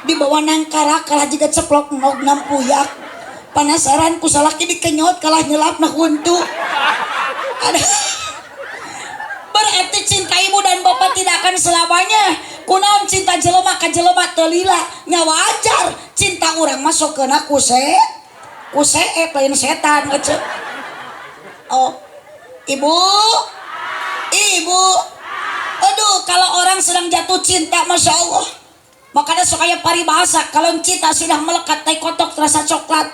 S1: Dibawa nangkara kalah jiga ceplok nog nampuyak. Panasaran ku salaki dikenyot kalah nyelap na huntu. Ada. Berarti cinta ibu dan bapak tidak akan selamanya. Kunaon cinta jelema ka jelema teu lila. Nya wajar cinta urang masuk kena ku ku seep lain setan ece. Oh, ibu, ibu. Aduh, kalau orang sedang jatuh cinta, masya Allah. Makanya suka aya paribahasa, kalau cinta sudah melekat, tai kotok terasa coklat.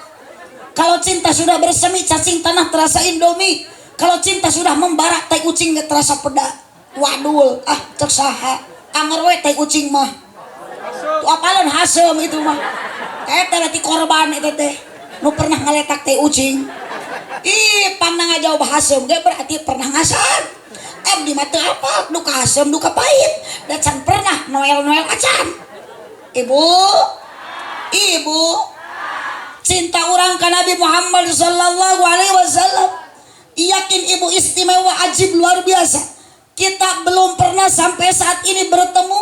S1: Kalau cinta sudah bersemi, cacing tanah terasa Indomie. Kalau cinta sudah membara, tai ucing nggak terasa peda. Wadul, ah cek saha. Anger we tai ucing mah. Tuh apalan hasem itu mah. Eta berarti korban itu teh. Nu pernah ngaletak tai ucing. Ih, pernah ngajawab haseum ge berarti pernah ngasaan. Abdi mah teu apal duka haseum duka pahit. Da can pernah noel-noel acan. Ibu, ibu, cinta orang ka Nabi Muhammad sallallahu alaihi wasallam. Yakin ibu istimewa ajib luar biasa. Kita belum pernah sampai saat ini bertemu.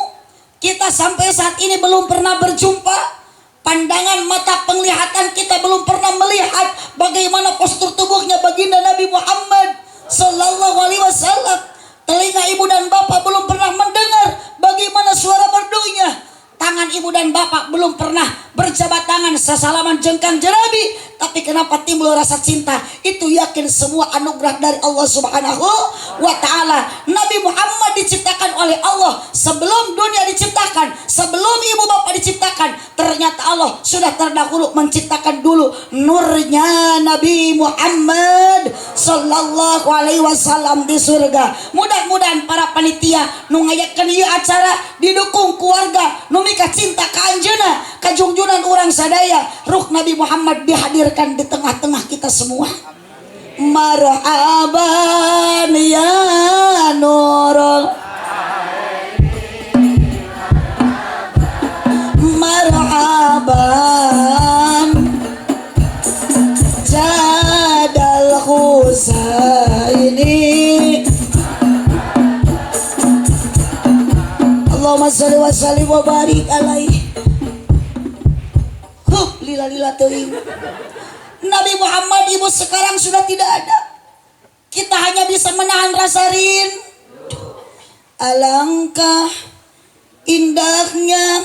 S1: Kita sampai saat ini belum pernah berjumpa. Pandangan mata penglihatan kita belum pernah melihat bagaimana postur tubuhnya baginda Nabi Muhammad sallallahu alaihi wasallam. Telinga ibu dan bapak belum pernah mendengar bagaimana suara merdunya. Tangan ibu dan bapak belum pernah berjabat tangan sesalaman jeung Kangjeng Nabi. Tapi kenapa timbul rasa cinta? Itu yakin semua anugerah dari Allah Subhanahu wa taala. Nabi Muhammad diciptakan oleh Allah sebelum dunia diciptakan, sebelum ibu bapak diciptakan. Ternyata Allah sudah terdahulu menciptakan dulu nurnya Nabi Muhammad sallallahu alaihi wasallam di surga. Mudah-mudahan para panitia nu ngayakeun ieu acara didukung keluarga nu mika cinta ka anjeunna, kajungjunan urang sadaya, ruh Nabi Muhammad dihadirkan di tengah-tengah kita semua. Marhaban ya nurul, marhaban jadal Husaini. Allahumma sholli wa sallim wa barik alaihi. Hup lila lila teuing. Nabi Muhammad ibu sekarang sudah tidak ada. Kita hanya bisa menahan rasa rindu. Alangkah indahnya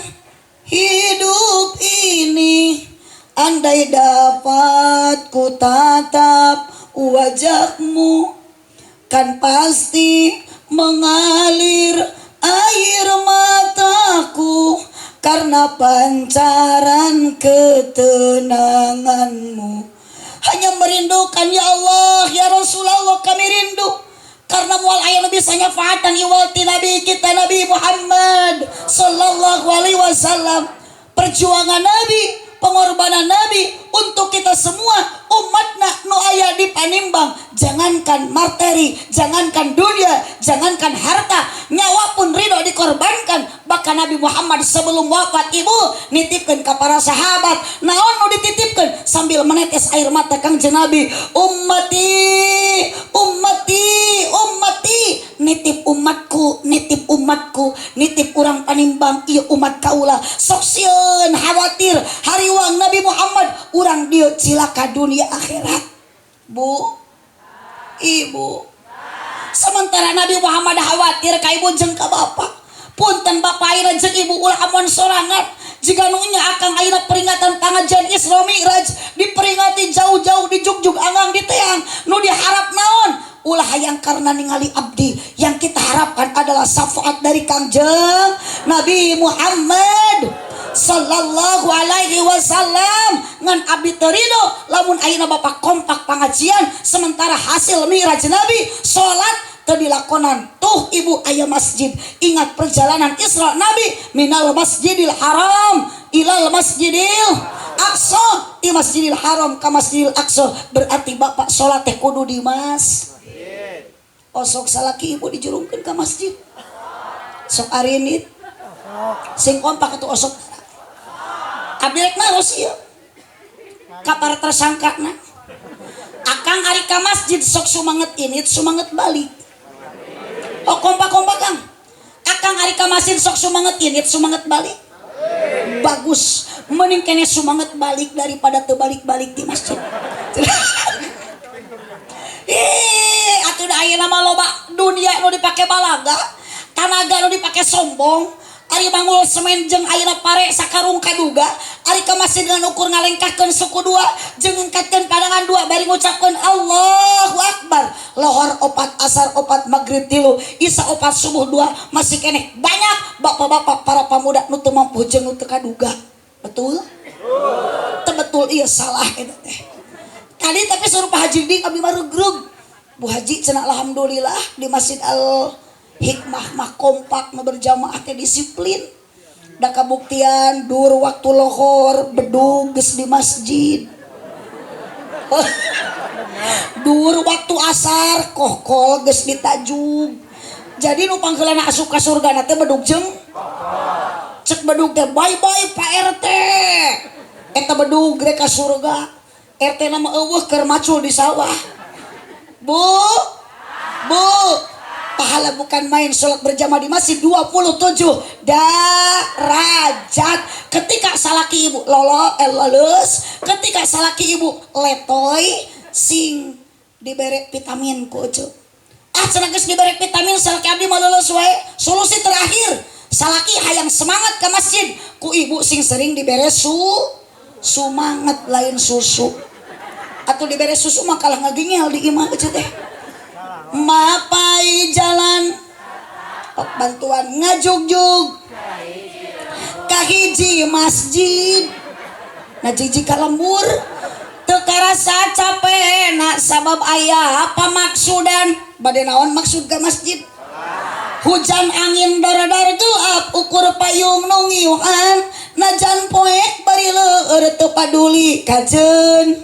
S1: hidup ini, andai dapat ku tatap wajahmu, kan pasti mengalir air mataku karena pancaran ketenanganmu. Hanya merindukan ya Allah, ya Rasulullah, kami rindu karena mual aya nu bisa nyafaatan iwal ti Nabi kita Nabi Muhammad sallallahu alaihi wasallam. Perjuangan Nabi, pengorbanan Nabi untuk kita semua umatna nu aya di Panimbang. Jangankan materi, jangankan dunia, jangankan harta, nyawa pun ridho dikorbankan. Bahkan Nabi Muhammad sebelum wafat ibu nitipkan ke para sahabat, naon nu dititipkan sambil menetes air mata Kangjeng Nabi, ummati, ummati, ummati, nitip umatku, nitip umatku, nitip urang Panimbang, ieu umat kaula. Sok sieun khawatir hariwang Nabi Muhammad urang dieu cilaka dunia akhirat. Bu, ibu, sementara Nabi Muhammad khawatir ka ibu jeung ka bapak. Punten bapak ayeuna jeung ibu, ulah amon sorangan. Jika nu nya akang ayeuna peringatan pangajian Isra Mi'raj diperingati jauh-jauh di jugjug anggang di teang, nu diharap naon? Ulah hayang karena ningali abdi, yang kita harapkan adalah syafaat dari Kangjeng Nabi Muhammad sallallahu alaihi wasallam. Ngan abdi teu ridho lamun ayeuna bapak kompak pengajian sementara hasil mi'raj Nabi salat teu dilakonan. Tuh ibu aya masjid, ingat perjalanan Isra Nabi minal Masjidil Haram ilal Masjidil Aqsa, di Masjidil Haram ka Masjidil Aqsa, berarti bapak salat teh kudu di masjid. Osok salaki ibu dijurungkeun ka masjid, sok arinit sing kompak atuh. Osok abdi rek naros ieu ka para tersangkana. Akang ari ka masjid sok sumanget init sumanget balik? Oh, kompak-kompak. Kang, akang ari ka masjid sok sumanget init sumanget balik? Bagus, mending kene sumanget balik daripada teu balik-balik di masjid. Ih, atuh da ayeuna mah loba dunia nu dipake balaga, tanaga nu dipake sombong. Ari manggul semen jeung ayeuna pare sakarung kaduga, ari ka masjid dengan ukur ngalengkahkeun suku dua jeung ngangkatkeun pandangan dua bari ngucapkeun Allahu Akbar. Lohor opat, asar opat, maghrib tilu, isya opat, subuh dua, masih keneh banyak bapak-bapak para pemuda nu teu mampu jeung nu teu kaduga. Betul? Teu betul ieu salah eta teh. Tadi tapi suruh Pak Haji Ding abdi mah regreg. Bu Haji cenah alhamdulillah di Masjid Al Hikmah mah kompak nu berjamaah teh disiplin. Da kabuktian dur waktu lohor bedug geus di masjid. Dur waktu asar kohkol geus ditajug. Jadi nu pangheulana asup ka surga teh bedug jeung cek bedug teh bye bye Pak RT. Eta bedug rek ka surga. RT na mah eueuh keur macul di sawah. Bu, Bu, pahala bukan main sholat berjamaah di masjid 27 derajat. Ketika salaki ibu lolo lulus, ketika salaki ibu letoy sing dibere vitamin ku ece. Ah cenah geus dibere vitamin salaki abdi mah lulus wae. Solusi terakhir, salaki hayang semangat ke masjid ku ibu sing sering dibere sumanget lain susu. Atau dibere susu mah kalah ngaginyel di imah ece teh. Mapai jalan bantuan ngajugjug kahiji masjid ngajiji ka lembur teu karasa capek sabab aya apa maksudan bade naon maksud ka masjid hujan angin dor-dor gelap ukur payung nu ngiuhan najan poek bari leur teu paduli kajeun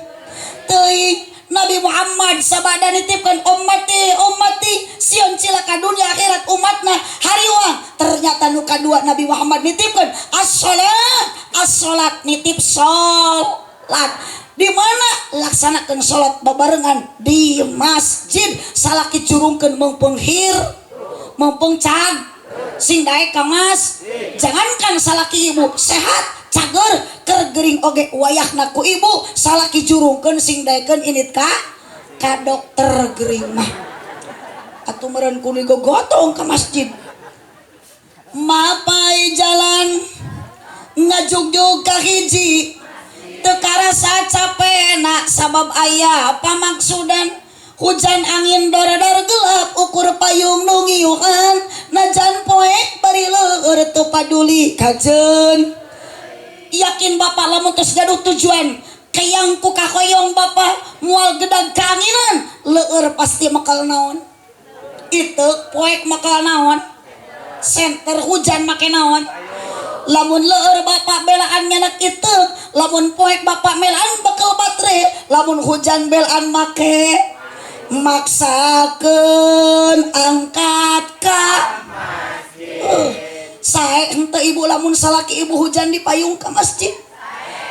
S1: teuing. Nabi Muhammad sabada nitipkan ummati ummati sion cilaka dunia akhirat umatna hariwang. Ternyata nu kadua Nabi Muhammad nitipkan as-salat as-salat, nitip salat. Di mana laksanakan salat babarengan di masjid. Salaki curungkeun meungpeung hir meungpeung cag sing daek ka mas. Jangankan salaki ibu sehat cager keur gering oge wayahna ku ibu salaki jurungkeun sing daekeun init ka dokter gering mah atuh meureun ku gotong ka masjid. Mapai jalan ngajugjug ka hiji teu karasa capena sabab aya pamaksudan hujan angin dor-dor gelap ukur payung nu ngiuhan najan poek bari leur teu paduli kajeun. Yakin bapak lamun tos gaduh tujuan kayang ku kahoyong bapak mual gedag keanginan leur pasti makal naon itu poek makal naon senter hujan make naon. Lamun leur bapak belaan nyanak itu, lamun poek bapak melaan bekal baterai, lamun hujan belaan make maksakeun angkat ka sae henteu ibu lamun salaki ibu hujan di payung ka masjid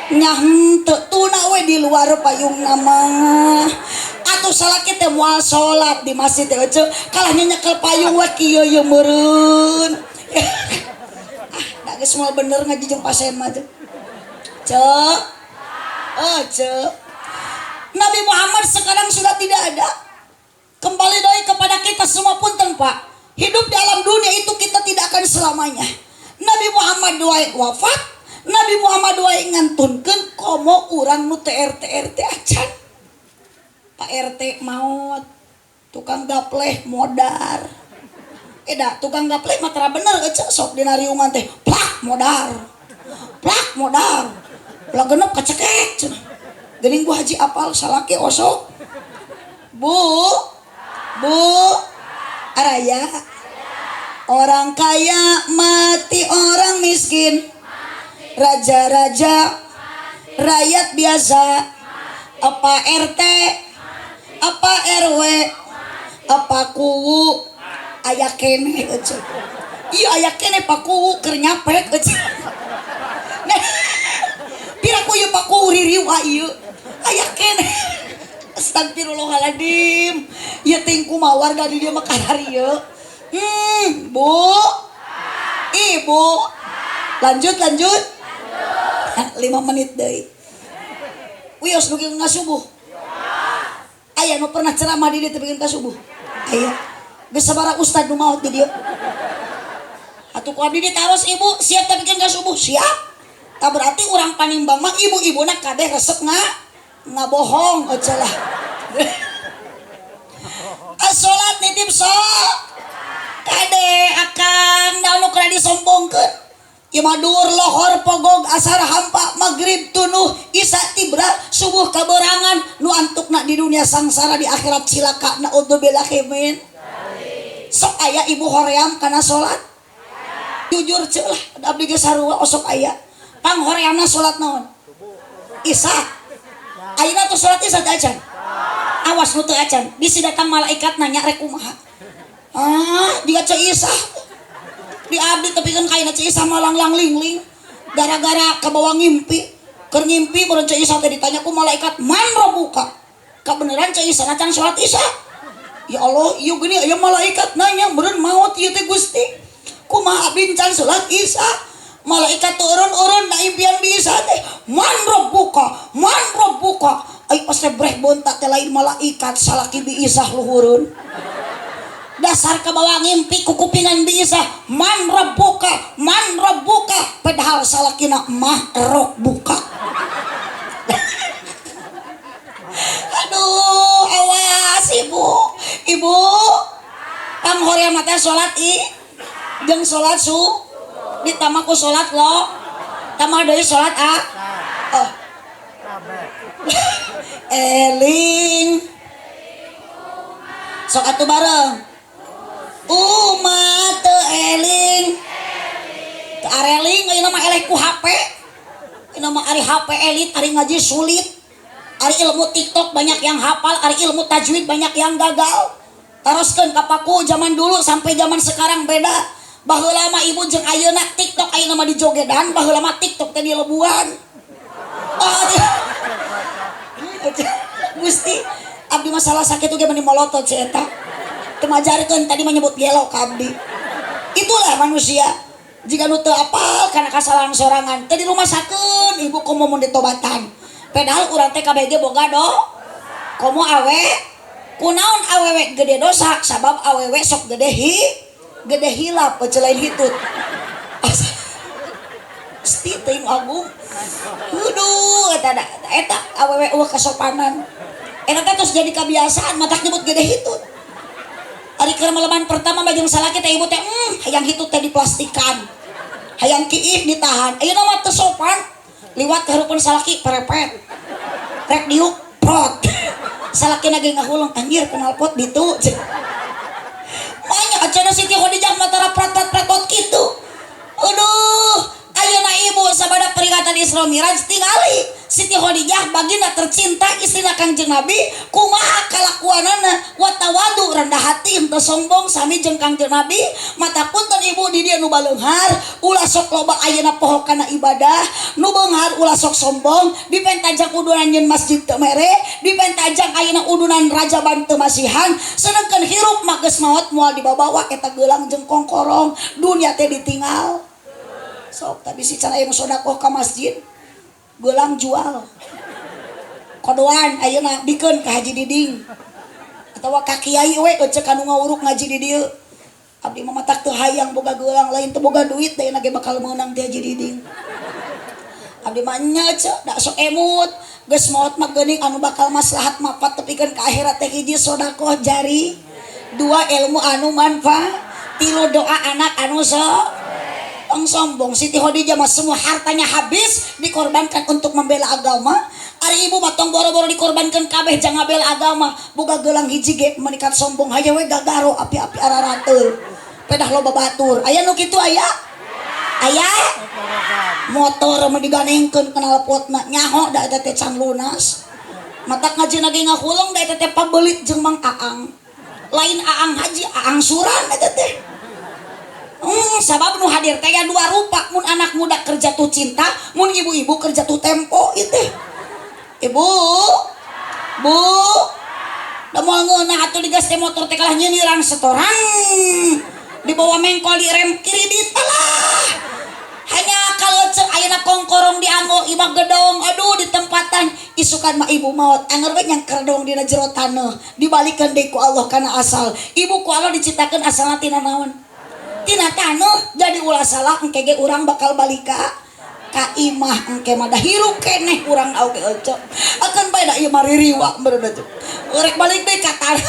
S1: nya henteu tuna we di luar payung nama atuh salaki teh moal salat di masjid teh ece kalah nyekel payung we kieu ye meureun. Ah da geus moal bener ngaji jeung pasien mah teh cek oh cek. Nabi Muhammad sekarang sudah tidak ada. Kembali doi kepada kita semua punten Pak. Hidup di alam dunia itu kita tidak akan selamanya. Nabi Muhammad wae wafat, Nabi Muhammad wae ngantunkeun komo urang nu TRT RT acan. Pak RT maot, tukang gapleh modar. Eda tukang gapleh mah tara bener ece sok dina riungan teh plak modar. Plak modar. Plak genep kacekek cenah. Geuning Bu Haji apal salaki osok. Bu, Bu, araya orang kaya mati orang miskin, raja-raja rakyat biasa, apa RT apa RW apa kuwu aya keneh ece. Iya aya keneh Pak Kuwu keur nyapek ece. Nah, pira ku ieu Pak Kuwu ririwa ieu aya keneh. Astagfirullahaladzim. Ya ting kumaha warga di dieu mah kararieu. Bu. Ibu. Lanjut, lanjut. 5 menit deui. Wios dugi ka subuh. Aya nu pernah ceramah di dieu teu ka subuh. Aya. Geus sabaraha ustad nu maot di dieu. Atuh ku abdi ditaros ibu siap teu ka subuh? Siap. Tak berarti urang Panimbang mah ibu-ibuna kabeh resep ngabohong aja lah. As-salat nitip so. Kade akang naon nu keur disombongkeun. Ieu mah dur lohor pogog asar hampa maghrib tunuh isya tibra subuh kaberangan nu antukna di dunia sangsara di akhirat cilaka naudzubillahi min. Sok aya ibu hoream kana salat. Jujur ceu lah abdi ge sarua osok aya. Pang horeamna salat naon? Isya. Ayeuna tuh salat isya teh acan. Awas nu teu acan, bisi datang malaikat nanya rek kumaha. Ah, jiga Ceu Isah. Di abdi tepikeun ka ayeuna Ceu Isah malanglang ling-ling gara-gara kabawa ngimpi. Keur ngimpi baru Ceu Isah teh ditanya ku malaikat, "Man rabbuka?" Kabeneran Ceu Isah acan salat Isya. Ya Allah, ieu geuning aya malaikat nanya, meureun maot ieu teh Gusti. Kumaha abdi can salat Isya? Malaikat turun-urun na impian bisa teh, "Man rabbuka? Man rabbuka?" Ai pas teh breh bonta teh lain malaikat, salaki Bi Isah luhureun. Dasar kabawa ngimpi kukupingan Bi Isah, "Man rabbuka? Man rabbuka?" Padahal salakina mah buka. Aduh, awas ibu. Ibu, panghoream teh salat i jeung salat su ditambah ku salat lo, tambah deui salat a. Oh. Eling. Sok atuh bareng. Umat teu eling. Teu areling ayeuna mah eleh ku HP. Ayeuna mah ari HP elit, ari ngaji sulit. Ari ilmu TikTok banyak yang hafal, ari ilmu tajwid banyak yang gagal. Teruskeun kapaku zaman dulu sampai zaman sekarang beda. Baheula mah ibu jeung ayeuna TikTok ayeuna mah dijogedan, baheula mah TikTok teh dilebuan. Oh, Gusti, abdi masalah sakit oge meni molotot si eta. Teu majarkeun tadi menyebut gelo ka abdi. Itulah manusia. Jika nu teu apal kana kasalahan sorangan, teh dirumasakeun ibu komo mun ditobatan. Padahal urang teh KBG boga do. Komo awe kunaon awewe gede dosa, sabab awewe sok gede hi gede hilap lain hitut. Gusti teuing agung. Aduh, eta da eta awewe eueuh kasopanan. Eta teh tos jadi kebiasaan matak nyebut gede hitut. Ari keur maleman pertama mah jeung salaki teh ibu teh hayang hitut teh diplastikan. Hayang kiih ditahan. Ayeuna mah teu sopan. Liwat ka salaki perepet. Rek diuk prot. Salaki ge ngahuleng, anjir knalpot ditu. Banyak acana Siti Khadijah mah tara prat prat prat kitu. Aduh, ayeuna ibu sabada peringatan Isra Miraj tingali Siti Khadijah baginda tercinta istrina Kangjeng Nabi kumaha kalakuanana, wa tawadu, rendah hati, henteu sombong, sami jeung Kangjeng Nabi. Mata punten ibu di dieu nu baleunghar ulah sok loba ayeuna poho kana ibadah, nu beunghar ulah sok sombong, dipentajang udunan nyeun masjid teu mere, dipentajang ayeuna udunan rajaban teu masihan, sedengkeun hirup mah geus maot moal dibabawa eta geulang jeung kongkorong, dunia teh ditinggal. Sok tapi si can aya nu sodakoh ka masjid, gelang jual kodoan ayeuna bikeun ka Haji Diding atawa ka kiai we ceuk anu ngawuruk ngaji di dieu. Abdi mah matak teu hayang boga gelang, lain teu boga duit, da ge bakal meunang ti Haji Diding. Abdi mah nya ceuk da sok emut geus maot mah geuning anu bakal maslahat mapat tepikeun ka akhirat teh hiji sodakoh jari, dua ilmu anu manfaat, tilu doa anak anu so. Tong sombong. Siti Khadijah mah semua hartanya habis dikorbankan untuk membela agama. Ari ibu mah tong boro-boro dikorbankan kabeh jang ngabela agama, boga gelang hiji ge menikat sombong, haja we gagaro api-api ararateul. Pedah loba batur. Aya nu kitu aya? Aya? Motor mah diganengkeun knalpotna, nyaho da eta teh can lunas. Matak ngaji ge ngahuleng da eta teh pabelit jeung Mang Aang. Lain Aang Haji, Aang Suran eta teh. Sabab nu hadir teh ya dua rupa, mun anak muda kerja tuh cinta, mun ibu-ibu kerja tuh tempo itu. Ibu, bu, da moal ngeunah atuh digas teh motor teh kalah nyinyiran setoran. Dibawa mengkol di rem kredit alah. Hanya kalau cek ayeuna kongkorong dianggo imah gedong, aduh ditempatan isukan mah ibu maot anger we nyangker dong dina jero taneuh, dibalikeun deui ku Allah kana asal. Ibu ku Allah diciptakeun asalna tina naon? Tina taneuh. Jadi ulah salah, engke ge urang bakal balik ka imah engke mah, da hirup keneh urang oge ece. Akan bae da ieu mah ririwa meureun ece. Rek balik deui ka tanah.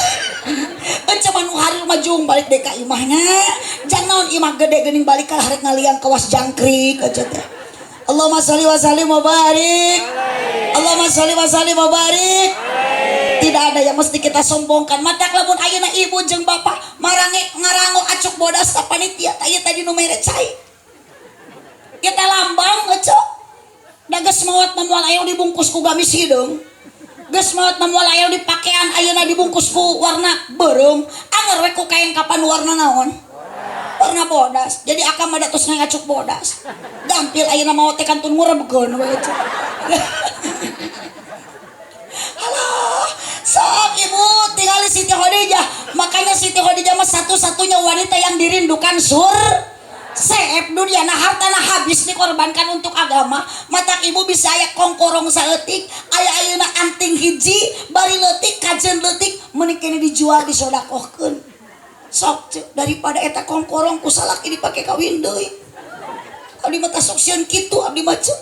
S1: Ece mah nu harir mah jung balik deui ka imahnya. Jang naon imah gede geuning balik kalah rek ngaliang kawas jangkrik ece teh. Allahumma sholli wa sallim wa barik. Allahumma sholli wa sallim wa barik. Tidak ada yang mesti kita sombongkan. Matak lamun ayeuna ibu jeung bapak marange ngarango acuk bodas ta panitia tah ieu tadi nu mere cai. Kita lambang ece. Da geus maot mah moal aya dibungkus ku gamis hideung. Geus maot mah moal aya dipakean, ayeuna dibungkus ku warna beureum, anger we ku kain kapan warna naon? Warna bodas. Jadi akang mah da tos ngacuk bodas. Gampil ayeuna maot teh kantun ngurebkeun we. Alah, sok ibu tinggali Siti Khadijah. Makanya Siti Khadijah mah satu-satunya wanita yang dirindukan sur seep dunia, nah hartana habis dikorbankan untuk agama. Matak ibu bisa aya kongkorong saeutik, aya ayeuna anting hiji bari leutik, kajen leutik, mending kene dijual, disodakohkeun. Sok ceu, daripada eta kongkorong ku salaki dipake kawin deui. Abdi mah sok sieun kitu, abdi mah ceu.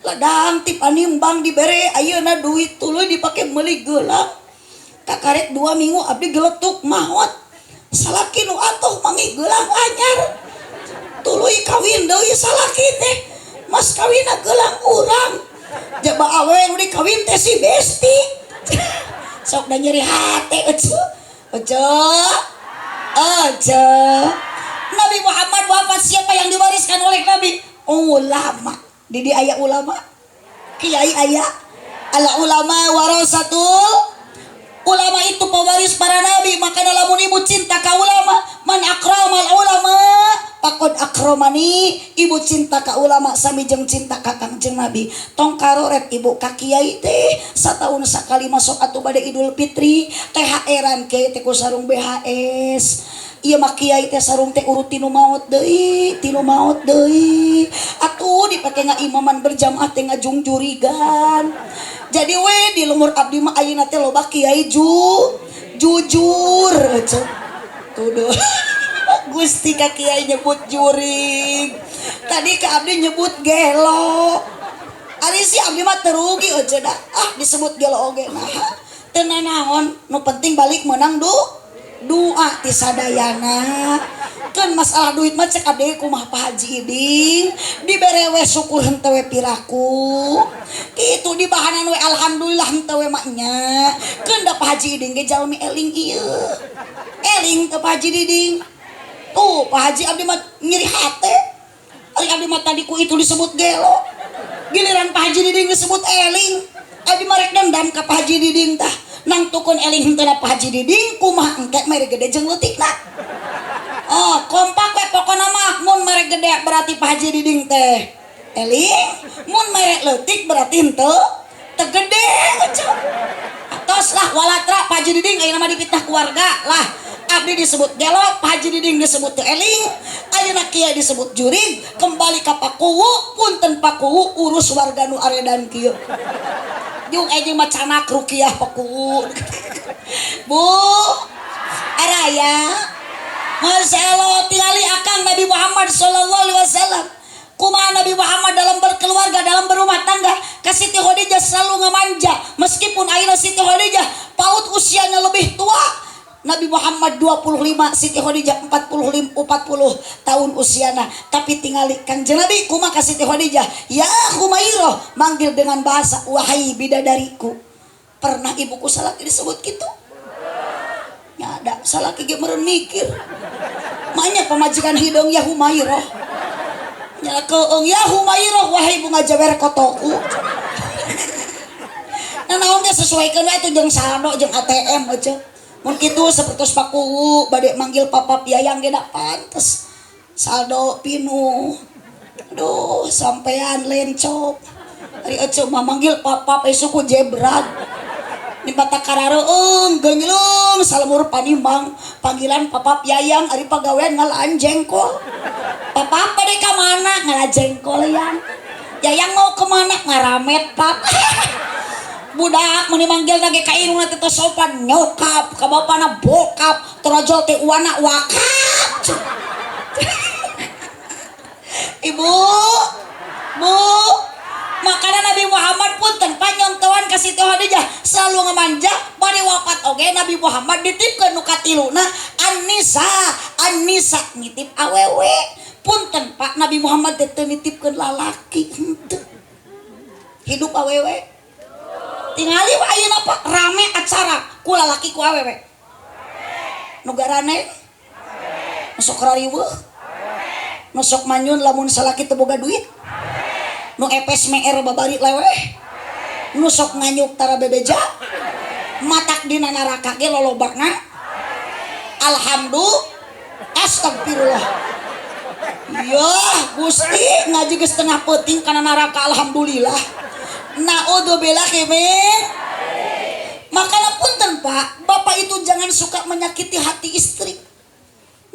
S1: Ladang ti Panimbang dibere ayeuna duit, tuluy dipake meuli gelang. Kakarek 2 minggu abdi geletuk maot. Salaki nu atoh manggih gelang anyar. Tuluy kawin deui salaki teh. Mas kawinna gelang urang. Jaba awewe nu dikawin teh si besti. Sok da nyeri hate ece. Ece. Ece. Nabi Muhammad wafat, siapa yang diwariskan oleh Nabi? Ulama. Di aya ulama. Kiai aya. Al ulama warasatul, ulama itu pewaris para nabi. Maka lamun ibu cinta ka ulama, man akramal ulama faqod akramani. Ibu cinta ka ulama sami jeung cinta ka Kangjeng Nabi. Tong karoret ibu ka kiai teh sataun sakali masuk atuh bade Idul Fitri, THR-an kiai teh ku sarung BHS. Ieu mah kiai teh sarung teh urut tinu maot deui, tinu maot deui. Atuh dipake ngaimaman berjamaah teh ngajungjurigan. Jadi we di lembur abdi mah ayeuna teh loba kiai jujur ece. Tuduh. Gusti ka kiai nyebut jurig. Tadi ka abdi nyebut gelo. Ari si abdi mah teu rugi ece da. Ah, disebut gelo oge nah. Teu nanaon, nu penting balik menang doa ti sadayana. Kan masalah duit mah cek abdi kumaha Pak Haji Iding, dibere we syukur, henteu we piraku. Kitu, dibahanan we alhamdulillah, henteu we mah nya. Keun da Pak Haji Iding ge jalmi eling ieu. Eling teu Pak Haji Diding? Tuh Pak Haji, abdi mah nyeri hate. Ari abdi mah tadi ku itu disebut gelo. Giliran Pak Haji Diding disebut eling. Abdi mah rek dendam ka Pak Haji Diding tah. Nang tukun eling henteu Pak Haji Diding, kumaha engke mere gede jeung leutikna. Oh, kompak we pokona mah, mun mere gede berarti Pak Haji Diding teh eling, mun mere leutik berarti henteu teu gede. Atos lah, walatra Pak Haji Diding ayeuna mah dipitnah keluarga lah. Abdi disebut gelo, Pak Haji Diding disebut teu eling, ayeuna kiai disebut jurig, kembali ka Pakuwu, punten Pakuwu, urus warga nu aredan kieu. Jeung anjing mah canak rukiah Pakuwu. Bu, araya. Masya Allah, tingali akang Nabi Muhammad sallallahu alaihi wasallam. Kumaha Nabi Muhammad dalam berkeluarga, dalam berumah tangga. Ka Siti Khadijah selalu ngemanja. Meskipun akhirnya Siti Khadijah paut usianya lebih tua. Nabi Muhammad 25, Siti Khadijah 45, 40 tahun usiana. Tapi tingali Kanjeng Nabi kumaha ka Siti Khadijah. Ya Humairah, manggil dengan bahasa wahai bidadariku. Pernah ibuku salaki disebut gitu? Ya ada salaki ge meureun mikir. Makanya pamajikan hideung ya Humairah. Nya keung ya Humairah, wahai bunga jawer kotoku. Nah, naon ge sesuaikeun we atuh jeung saldo jeung ATM aja. Mun kitu sapertos Pakuwu bade manggil Papa Piayang ge da pantes. Saldo pinuh. Aduh, sampean lencop. Ari ece mah manggil Papa eh suku jebrak. Di mata karareung genyleung salemur Panimbang panggilan Papa Piayang, ari pagawean ngalaan jengkol. Papa bade ka mana? Ngala jengkol yang. Yayang mau kemana? Ngaramet, Pap. Budak meni manggil ge ka irungna teh tos sopan, nyokap ka bapana bokap, torojol teh uana wakap. Ibu, Bu, makanya Nabi Muhammad pun tanpa nyontohan ka Siti Khadijah selalu ngemanja. Bade wafat oge Nabi Muhammad ditipkeun nu katiluna, An-Nisa. An-Nisa nitip awewe. Punten Pak, Nabi Muhammad teh teu nitipkeun lalaki, henteu. Hidup awewe. Tingali we ayeuna Pak, rame acara ku lalaki ku awewe. Nu garane nu sok rariweuh, nu sok manyun lamun salaki teu boga duit, nu epes meer babari leweh. Nu sok nganyuk tara bebeja. Matak dina neraka ge lolobana. Alhamdulillah. Astagfirullah. Ya Gusti ngaji geus tengah peuting kana neraka alhamdulillah. Naudzubillah min. Makanya punten Pak, Bapak itu jangan suka menyakiti hati istri.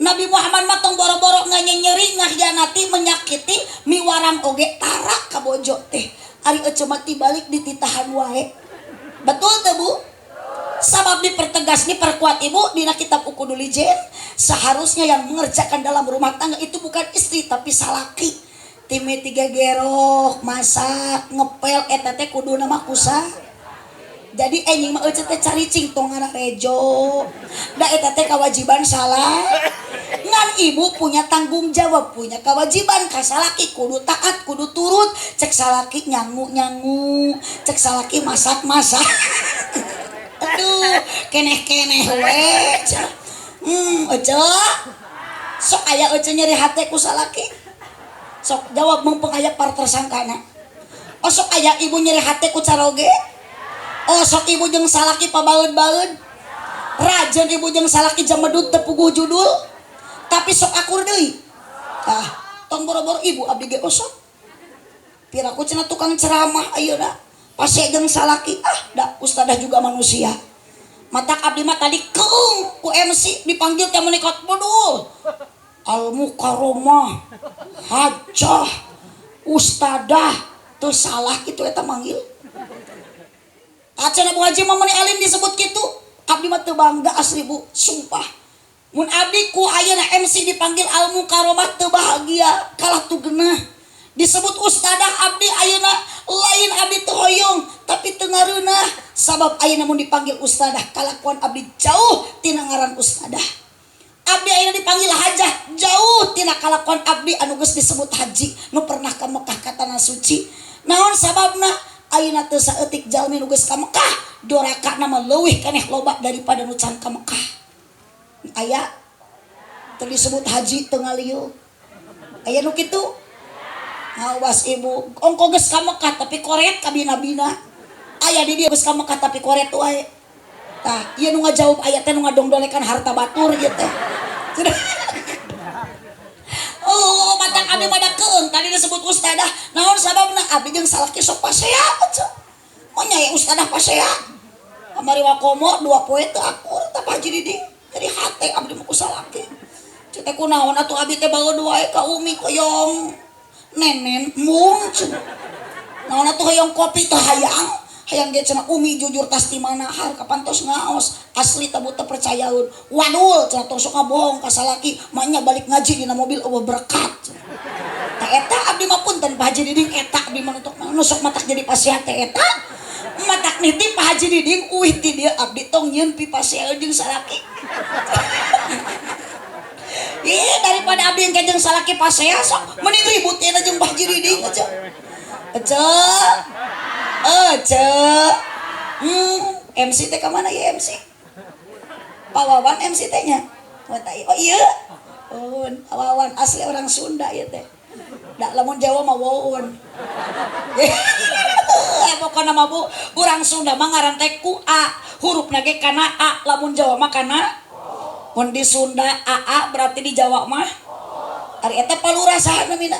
S1: Nabi Muhammad mah tong boro-boro nganyenyeri, ngahianati, menyakiti, miwarang oge tara ka bojo teh. Ari ece mah tibalik dititahan wae. Betul teh Bu? Sabab dipertegas, diperkuat Ibu dina kitab Uqudul Lujain, seharusnya yang mengerjakan dalam rumah tangga itu bukan istri tapi salaki. Time tiga gerok, masak, ngepel eta teh kuduna mah kusa. Jadi enjing mah ece teh caricing tong rejo. Da eta teh kewajiban salah. Ngan ibu punya tanggung jawab, punya kewajiban ka salaki kudu taat, kudu turut. Cek salaki nyangu-nyangu, cek salaki masak-masak. Aduh, keneh-keneh we. Ece. Sok aya ece nyeri hate ku salaki. Sok jawab mumpung aya par tersangkana. Oh sok aya ibu nyeri hate ku caroge. Oh sok ibu jeung salaki pabaeud-baeud. Rajen ibu jeung salaki jamedud teu puguh judul. Tapi sok akur deui. Tah, tong boro-boro ibu abdi ge osok. Piraku cenah tukang ceramah ayeuna. Pase jeung salaki ah da ustadah juga manusia. Matak abdi mah tadi keung ku MC dipanggil teh menikot bodul. Al Mukarramah hajah ustadah teu salah kitu eta manggil. Acan Bu Haji mah meuni alim disebut kitu. Abdi mah teu bangga asli Bu, sumpah. Mun abdi ku ayeuna MC dipanggil Al Mukarramah teu bahagia, kalah tu geunah. Disebut ustadah abdi ayeuna lain abdi teu hoyong, tapi teu ngareunah sabab ayeuna mun dipanggil ustadah kalakuan abdi jauh tina ngaran ustadah. Abdi ayeuna dipanggil hajah jauh tina kalakuan abdi anu geus disebut haji nu pernah ka Mekah ka tanah suci. Naon sababna? Ayeuna teu saeutik jalmi nu geus ka Mekah, dorakana mah leuwih keneh loba daripada nu can ka Mekah. Aya teu disebut haji teu ngalieu. Aya nu kitu? Awas ibu, ongko geus ka Mekah tapi koret ka bina-bina. Aya di dieu geus ka Mekah tapi koret wae. Tah, ieu nu ngajawab aya teh nu ngadongdolekan harta batur ieu teh. Oh, matak abdi mah da keung tadi disebut ustadah. Naon sababna abdi jeung salaki sok pasea cenah. Monya ya ustadah pasea. Kamari wakomo dua poe teu akur tah Pak Haji Diding. Jadi hate abdi mah ku salaki. Cek teh kunaon atuh abdi teh baeud wae ka Umi hoyong nenen mung cenah. Naon atuh hoyong kopi teh hayang. Hayang ge cenah Umi jujur tas di mana har kapan tos ngaos asli tabu teu percayaeun. Wadul cenah tong sok ngabohong ka salaki maknya balik ngaji dina mobil eueuh berkat. Tah eta abdi mah punten Pak Haji Diding eta abdi mah nutuk nu sok matak jadi pasea teh eta. Matak nitip Pak Haji Diding uih ti dieu abdi tong nyieun pipasean jeung salaki. Ih daripada abdi engke jeung salaki pasea sok mending ribut ieu jeung Pak Haji Diding aja. Ece. Ece. MC teh ka mana ya MC? Pak Wawan MC teh nya. Oh iya. Oh, Pak Wawan asli orang Sunda ya teh. Da lamun Jawa mah wawon. Pokona mah Bu, urang Sunda mah ngaran teh ku A, hurufna ge kana A, lamun Jawa mah kana mun di Sunda AA berarti di Jawa mah ari eta palurah saha namina?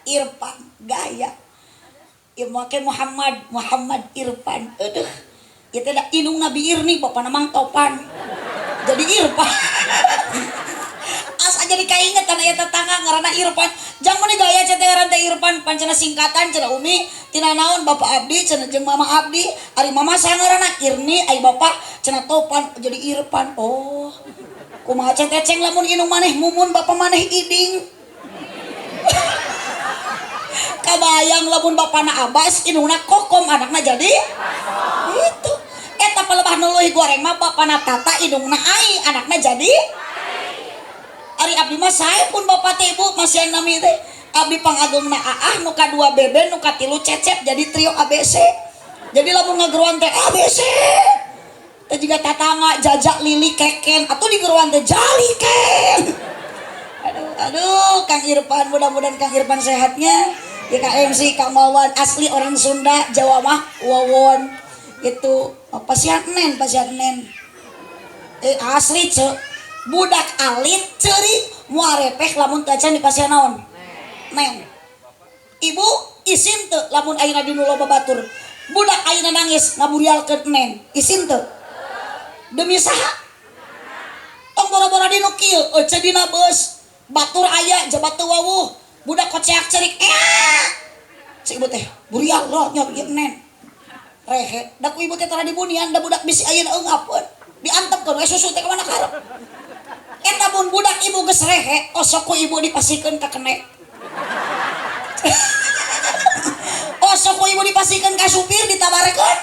S1: Irfan gaya. Ieu make Muhammad, Muhammad Irfan. Aduh. Ieu teh da indung Nabi Irni bapana Mang Topan. Jadi Irfan. Asa jadi kaingetan aya tetangga ngaranna Irfan. Jang meuni gaya cenah teh ngaran teh Irfan pancena singkatan cenah Umi tina naon Bapak Abdi cenah jeung Mama Abdi. Ari Mama saha ngaranna Irni, ari Bapak cenah Topan jadi Irfan. Oh. Kumaha cenah teh ceng lamun indung maneh Mumun bapak maneh Iding. Kabayang lamun bapana Abbas indungna Kokom anakna jadi itu. Eta palebah nu leuwih goreng mah bapana Tata indungna Ai anakna jadi Ari abdi mah sae pun bapak teh ibu masih nami teh. Abdi pangagengna Aah nu kadua Beben nu katilu Cecep jadi trio ABC. Jadi lamun ngageroan teh ABC. Teh jiga tatangga jajak lili keken atuh digeroan teh jaliken. Aduh, aduh Kang Irfan mudah-mudahan Kang Irfan sehatnya. Ya Kak MC, Kang Wawan asli orang Sunda, Jawa mah Wawon. Itu oh, pasihan nen, pasihan nen. Asli ce. Budak alit ceurik moal repeh lamun teu acan dipasihan naon? Nen. Ibu isin teu lamun ayeuna dinu loba batur. Budak ayeuna nangis ngaburialkeun nen. Isin teu? Demi saha? Tong boro-boro dinu kieu, ece dina beus. Batur aya jabat teu wawuh. Budak koceak cerik, cek ibu teh, burial loh nyok ieu nen. Rehe, da ku ibu teh tara dibunian, da budak bisi ayeuna eungapeun. Diantepkeun we susu teh ka mana karep. Eta mun budak ibu geus rehe, osok ku ibu dipasikeun ka kenek. Osok ku ibu dipasikeun ka supir ditabarekeun.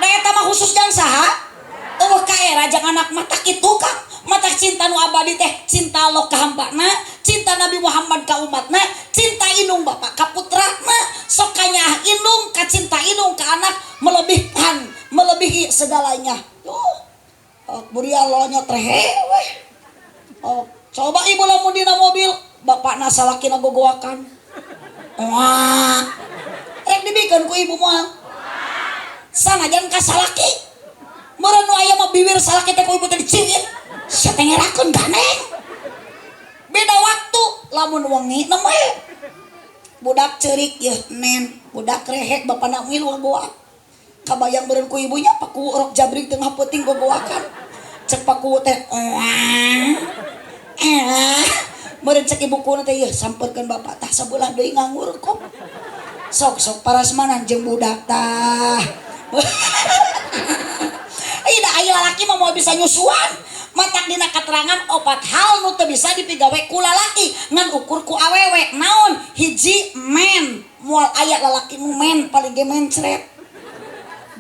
S1: Da eta mah khusus jang saha? Eueuh kaera jang anak mah tak kitu Kang. Matak cinta nu abadi teh cinta Allah ka hambana, cinta Nabi Muhammad ka umatna, cinta indung bapak ka putrana, sok kanyaah indung ka cinta indung ka anak melebihkan, melebihi segalanya. Tuh. Oh, burial lo rehe weh. Oh, coba ibu lamun dina mobil, bapakna salakina gogoakan. Wah. Rek dibikeun ku ibu moal. Sanajan ka salaki. Meureun nu aya mah biwir salaki teh ku ibu teh diciwit. Sia teh ngerakeun ganeng. Beda waktu lamun wengi nembe. Budak ceurik yeuh nen, budak rehe bapana milu gogoak. Kabayang meureun ku ibunya paku rok jabrik tengah peuting gogoakan. Cek paku teh meureun cek ibu kuna teh yeuh sampeurkeun bapak tah sabelah deui nganggur kok. Sok-sok parasmanan jeung budak tah. Ih da aya lalaki mah moal bisa nyusuan. Matak dina katerangan opat hal nu teu bisa dipigawe ku lalaki ngan ukur ku awewe. Naon? Hiji men, moal aya lalaki nu men paling ge mencret.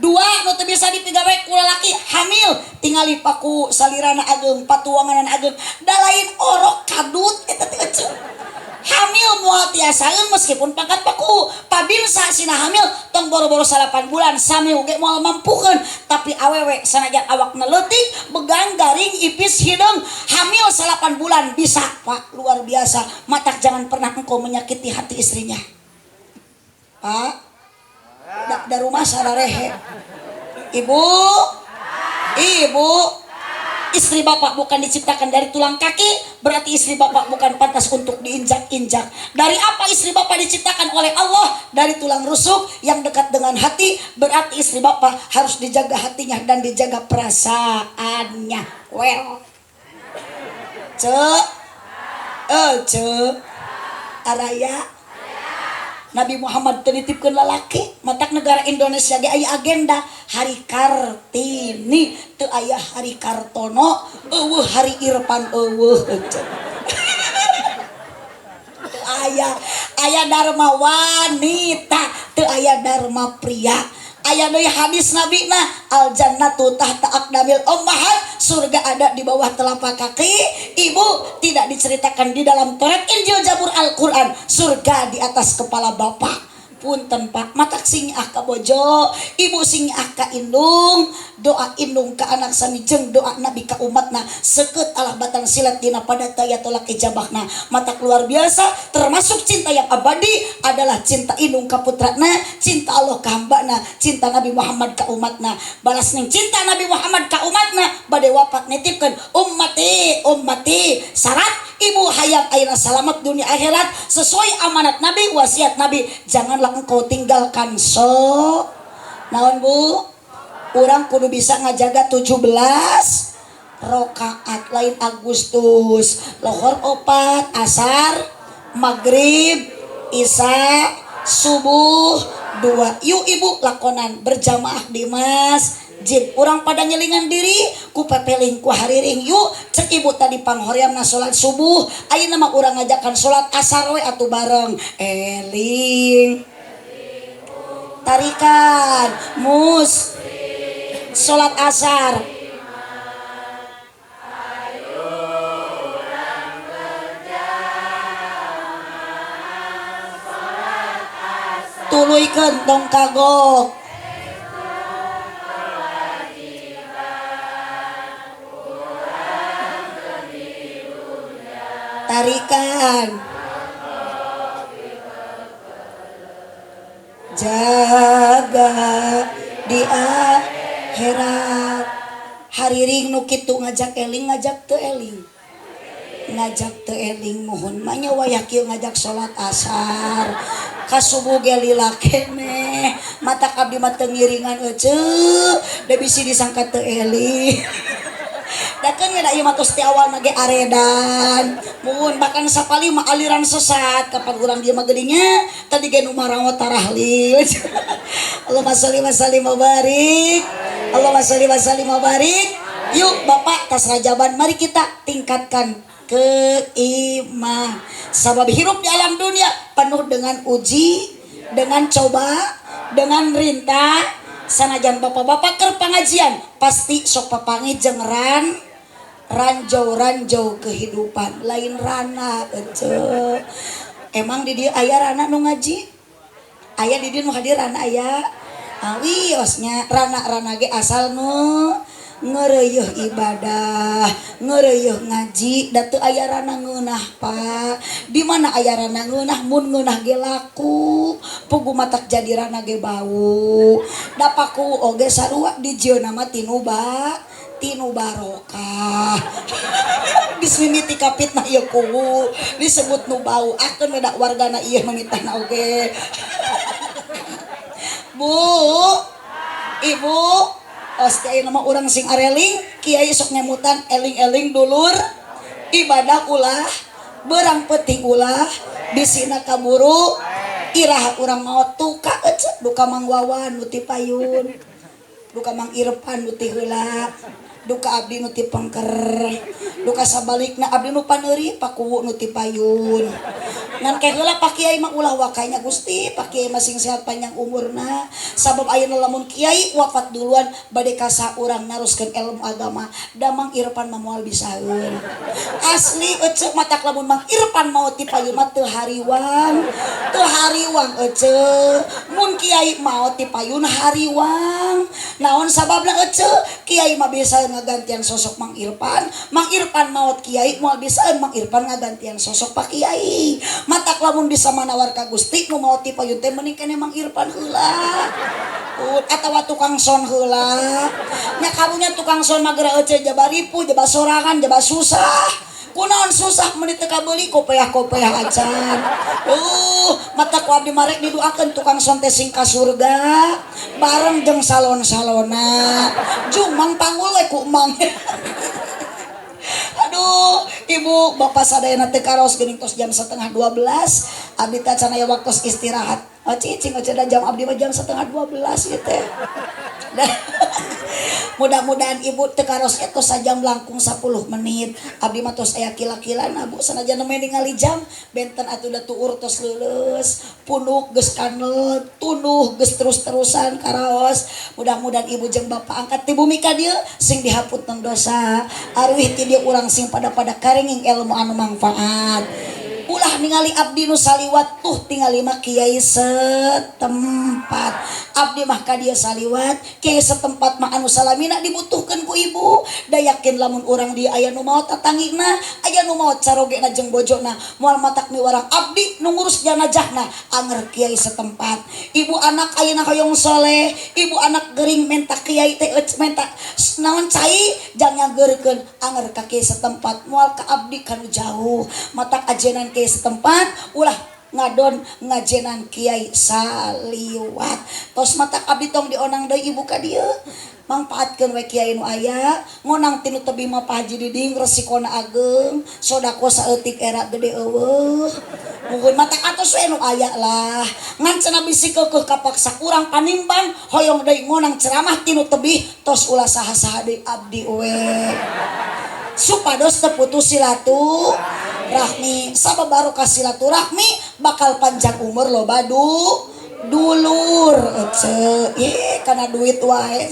S1: Dua nu teu bisa dipigawe ku lalaki hamil, tingali paku salirana ageung, patuanganan ageung, da lain orok kadut eta teh eceu. Hamil moal tiasaeun meskipun pangkat paku. Pabinsa sina hamil tong boro-boro 8 bulan sami oge moal mampukeun, tapi awewe sanajan awakna leutik, begang, garing, ipis, hideung, hamil 8 bulan bisa Pak, luar biasa. Matak jangan pernah engkau menyakiti hati istrinya. Pak, da rumah sararehe. Ibu, ibu, istri bapak bukan diciptakan dari tulang kaki, berarti istri bapak bukan pantas untuk diinjak-injak. Dari apa istri bapak diciptakan oleh Allah? Dari tulang rusuk yang dekat dengan hati, berarti istri bapak harus dijaga hatinya dan dijaga perasaannya. Well, cek, cek, araya. Nabi Muhammad titipkeun lalaki, matak negara Indonesia ge aya agenda Hari Kartini, teu aya Hari Kartono, eueuh Hari Irfan eueuh. Teu aya, aya dharma wanita, teu aya dharma pria. Aya deui hadis Nabi na al jannatu tahta aqdamil ummahat, surga ada di bawah telapak kaki ibu. Tidak diceritakan di dalam Taurat, Injil, Zabur, Al-Quran surga di atas kepala bapak. Punten Pak, matak sing ah ka bojo, ibu sing ah ka indung, doa indung ka anak sami jeung doa Nabi ka umatna, seukeut alah batang silat dina pada taya tolak ijabahna. Matak luar biasa, termasuk cinta yang abadi adalah cinta indung ka putrana, cinta Allah ka hambana, cinta Nabi Muhammad ka umatna. Balas ning cinta Nabi Muhammad ka umatna, bade wafat nitipkeun ummati ummati. Syarat ibu hayang ayeuna salamet dunia akhirat sesuai amanat Nabi, wasiat Nabi, janganlah engkau tinggalkan so naon bu. Urang kudu bisa ngajaga 17 rokaat lain Agustus, lohor opat, asar, maghrib, isya, subuh dua. Yuk ibu lakonan berjamaah di masjid. Urang pada nyelingan diri ku pepeling ku hariring. Yuk cek ibu tadi panghoryamna salat subuh, ayeuna mah urang ngajakan salat asar we atuh bareng. Eling tarikan mus salat asar. Tuluykeun tong kagok. Tarikan. Jaga di akhirat. Hariring nu kitu ngajak eling, ngajak teu eling, ngajak teu eling. Muhun mah nya wayah kieu ngajak salat asar ka subuh ge lila keneh. Matak abdi mah teu ngiringan eceu da bisi disangka teu eling. Da kan da ieu mah tos ti awalna ge aredan. Mun bahkan sapali mah aliran sesat kapan urang dieu mah geuning tadi ge nu marawat tarahlil. Allahumma sholli wa sallim wa barik. Allahumma sholli wa sallim wa barik. Yuk Bapak, tas Rajaban, mari kita tingkatkan keiman. Sabab hirup di alam dunia penuh dengan uji, dengan coba, dengan rintah. Sanajan bapak-bapak keur pengajian pasti sok papanggih jeung ranjau-ranjau kehidupan, lain rana ece. Emang di dieu aya rana nu ngaji? Aya di dieu nu hadir rana aya? Ah, wiosnya rana-rana ge asal nu ngereyeuh ibadah, ngereyeuh ngaji, da teu aya rana ngeunah, Pak. Di mana aya rana ngeunah? Mun ngeunah ge laku, pugu matak jadi rana ge bau. Da paku oge sarua dijieunna mah tinu barokah. Bismimiti kapitnah ieu kuwu disebut nu bau, akeun we da wargana ieu mamitahna oge. Bu, Ibu, pasti ayeuna mah urang sing areling, kiai sok ngemutan eling-eling dulur, ibadah ulah, berang penting ulah, bisina kaburu, irah urang maot tuka ece, duka Mang Wawan nu ti payun, duka Mang Irfan nu ti heula, duka abdi nu ti pengker, duka sabalikna abdi nu paneuri pakuwu nu ti payun. Ngan ke heula Pak Kiai mah ulah wakanya Gusti, Pak Kiai mah sing sehat panjang umurna. Sabab ayeuna lamun kiai wafat duluan bade kasa urang naruskeun ilmu agama, da Mang Irfan mah moal bisaeun. Asli ece, matak lamun Mang Irfan maot ti payun mah teu hariwang, teu hariwang ece. Mun kiai maot ti payun hariwang. Naon sababna ece? Kiai mah bisa ngagantian sosok Mang Irfan, Mang Irfan maot kiai moal bisaeun Mang Irfan ngagantian sosok Pak Kiai. Matak lamun bisa manawar ka Gusti nu maot ti payun teh mending keneh Mang Irfan heula. Atawa tukang son heula. Nya karunya tukang son mah geura ece jaba ripu, jaba sorangan, jaba susah. Kunaon susah meuni teu kabeuli kopeah-kopeah acan. Mata ku abdi marek didoakeun tukang son teh sing ka surga bareng jeung salon-salona. Jumang panggul we ku emang. Aduh, ibu bapak sadayana teu karaos geuning tos jam 11.30, abdi teh can aya waktos istirahat. Oh cicing oh da jam abdi mah jam 11.30 ieu teh. Mudah-mudahan ibu teu karaos eta sajam langkung 10 menit. Abdi mah tos aya kila-kilana Bu, sanajan nembe ningali jam benten atuh da tuur tos leuleus, punuk geus kanel, tunduh geus terus-terusan karaos. Mudah-mudahan ibu jeung bapak angkat ti bumi ka dieu sing dihapunten dosa. Aruih ti dieu urang sing pada-pada karenging ilmu anu manfaat. Ulah ningali abdi nu saliwat tuh tingali mah kiai setempat. Abdi mah ka dieu saliwat, kiai setempat mah anu salamina dibutuhkeun ku ibu. Da yakin lamun urang dieu aya nu maot tatangina, aya nu maot carogena jeung bojona, moal matak miwarang abdi nu ngurus janajahna anger kiai setempat. Ibu anak ayeuna hoyong soleh, ibu anak gering menta kiai teh menta naon cai jang nyageurkeun anger ka kiai setempat, moal ka abdi kanu jauh. Matak ajenan kiai setempat ulah ngadon ngajenan kiai saliwat. Tos matak abdi tong dionang deui ibu ka dieu, mangpaatkeun we kiai nu aya. Ngonang tinu tebih mah Pak Haji Diding resikona ageng, sodako saeutik era gede eueuh. Muhun matak atos we nu aya lah. Ngan cenah bisi keukeuh kapaksa urang panimbang hoyong deui ngonang ceramah tinu tebih, tos ulah saha-saha deui, abdi we supados teu putus silaturahmi. Sabab barokah silaturahmi bakal panjang umur, loba dulur ece. Ye kana duit wae.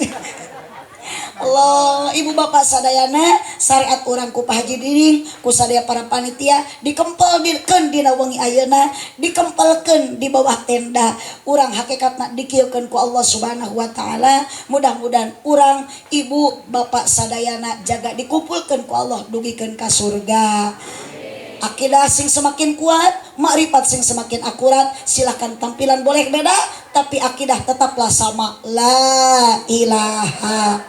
S1: Allah, ibu bapak sadayana, syariat urang ku Pak Haji Diding ku sadaya para panitia dikempel dikeun dina wengi ayeuna, dikempelkeun di bawah tenda. Urang hakikatna dikieukeun ku Allah Subhanahu wa taala. Mudah-mudahan urang ibu bapak sadayana jaga dikumpulkeun ku Allah dugikeun ka surga. Akidah sing semakin kuat, makrifat sing semakin akurat. Silahkan tampilan boleh beda, tapi akidah tetaplah sama. La ilaha.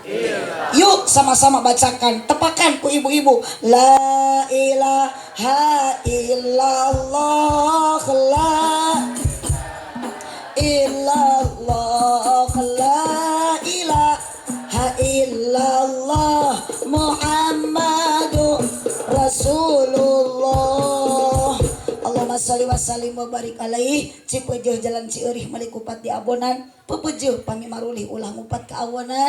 S1: Yuk sama-sama bacakan, tepakan ku ibu-ibu. La ilaha illallah, la illallah, la ilaha illallah, Muhammadu Rasulullah. Allahumma sholli wa sallim wa barik alaihi. Cipeujeuh jalan Cieurih meuli kupat di abonan. Pepeujeuh pami marulih ulah ngupat ka awonan.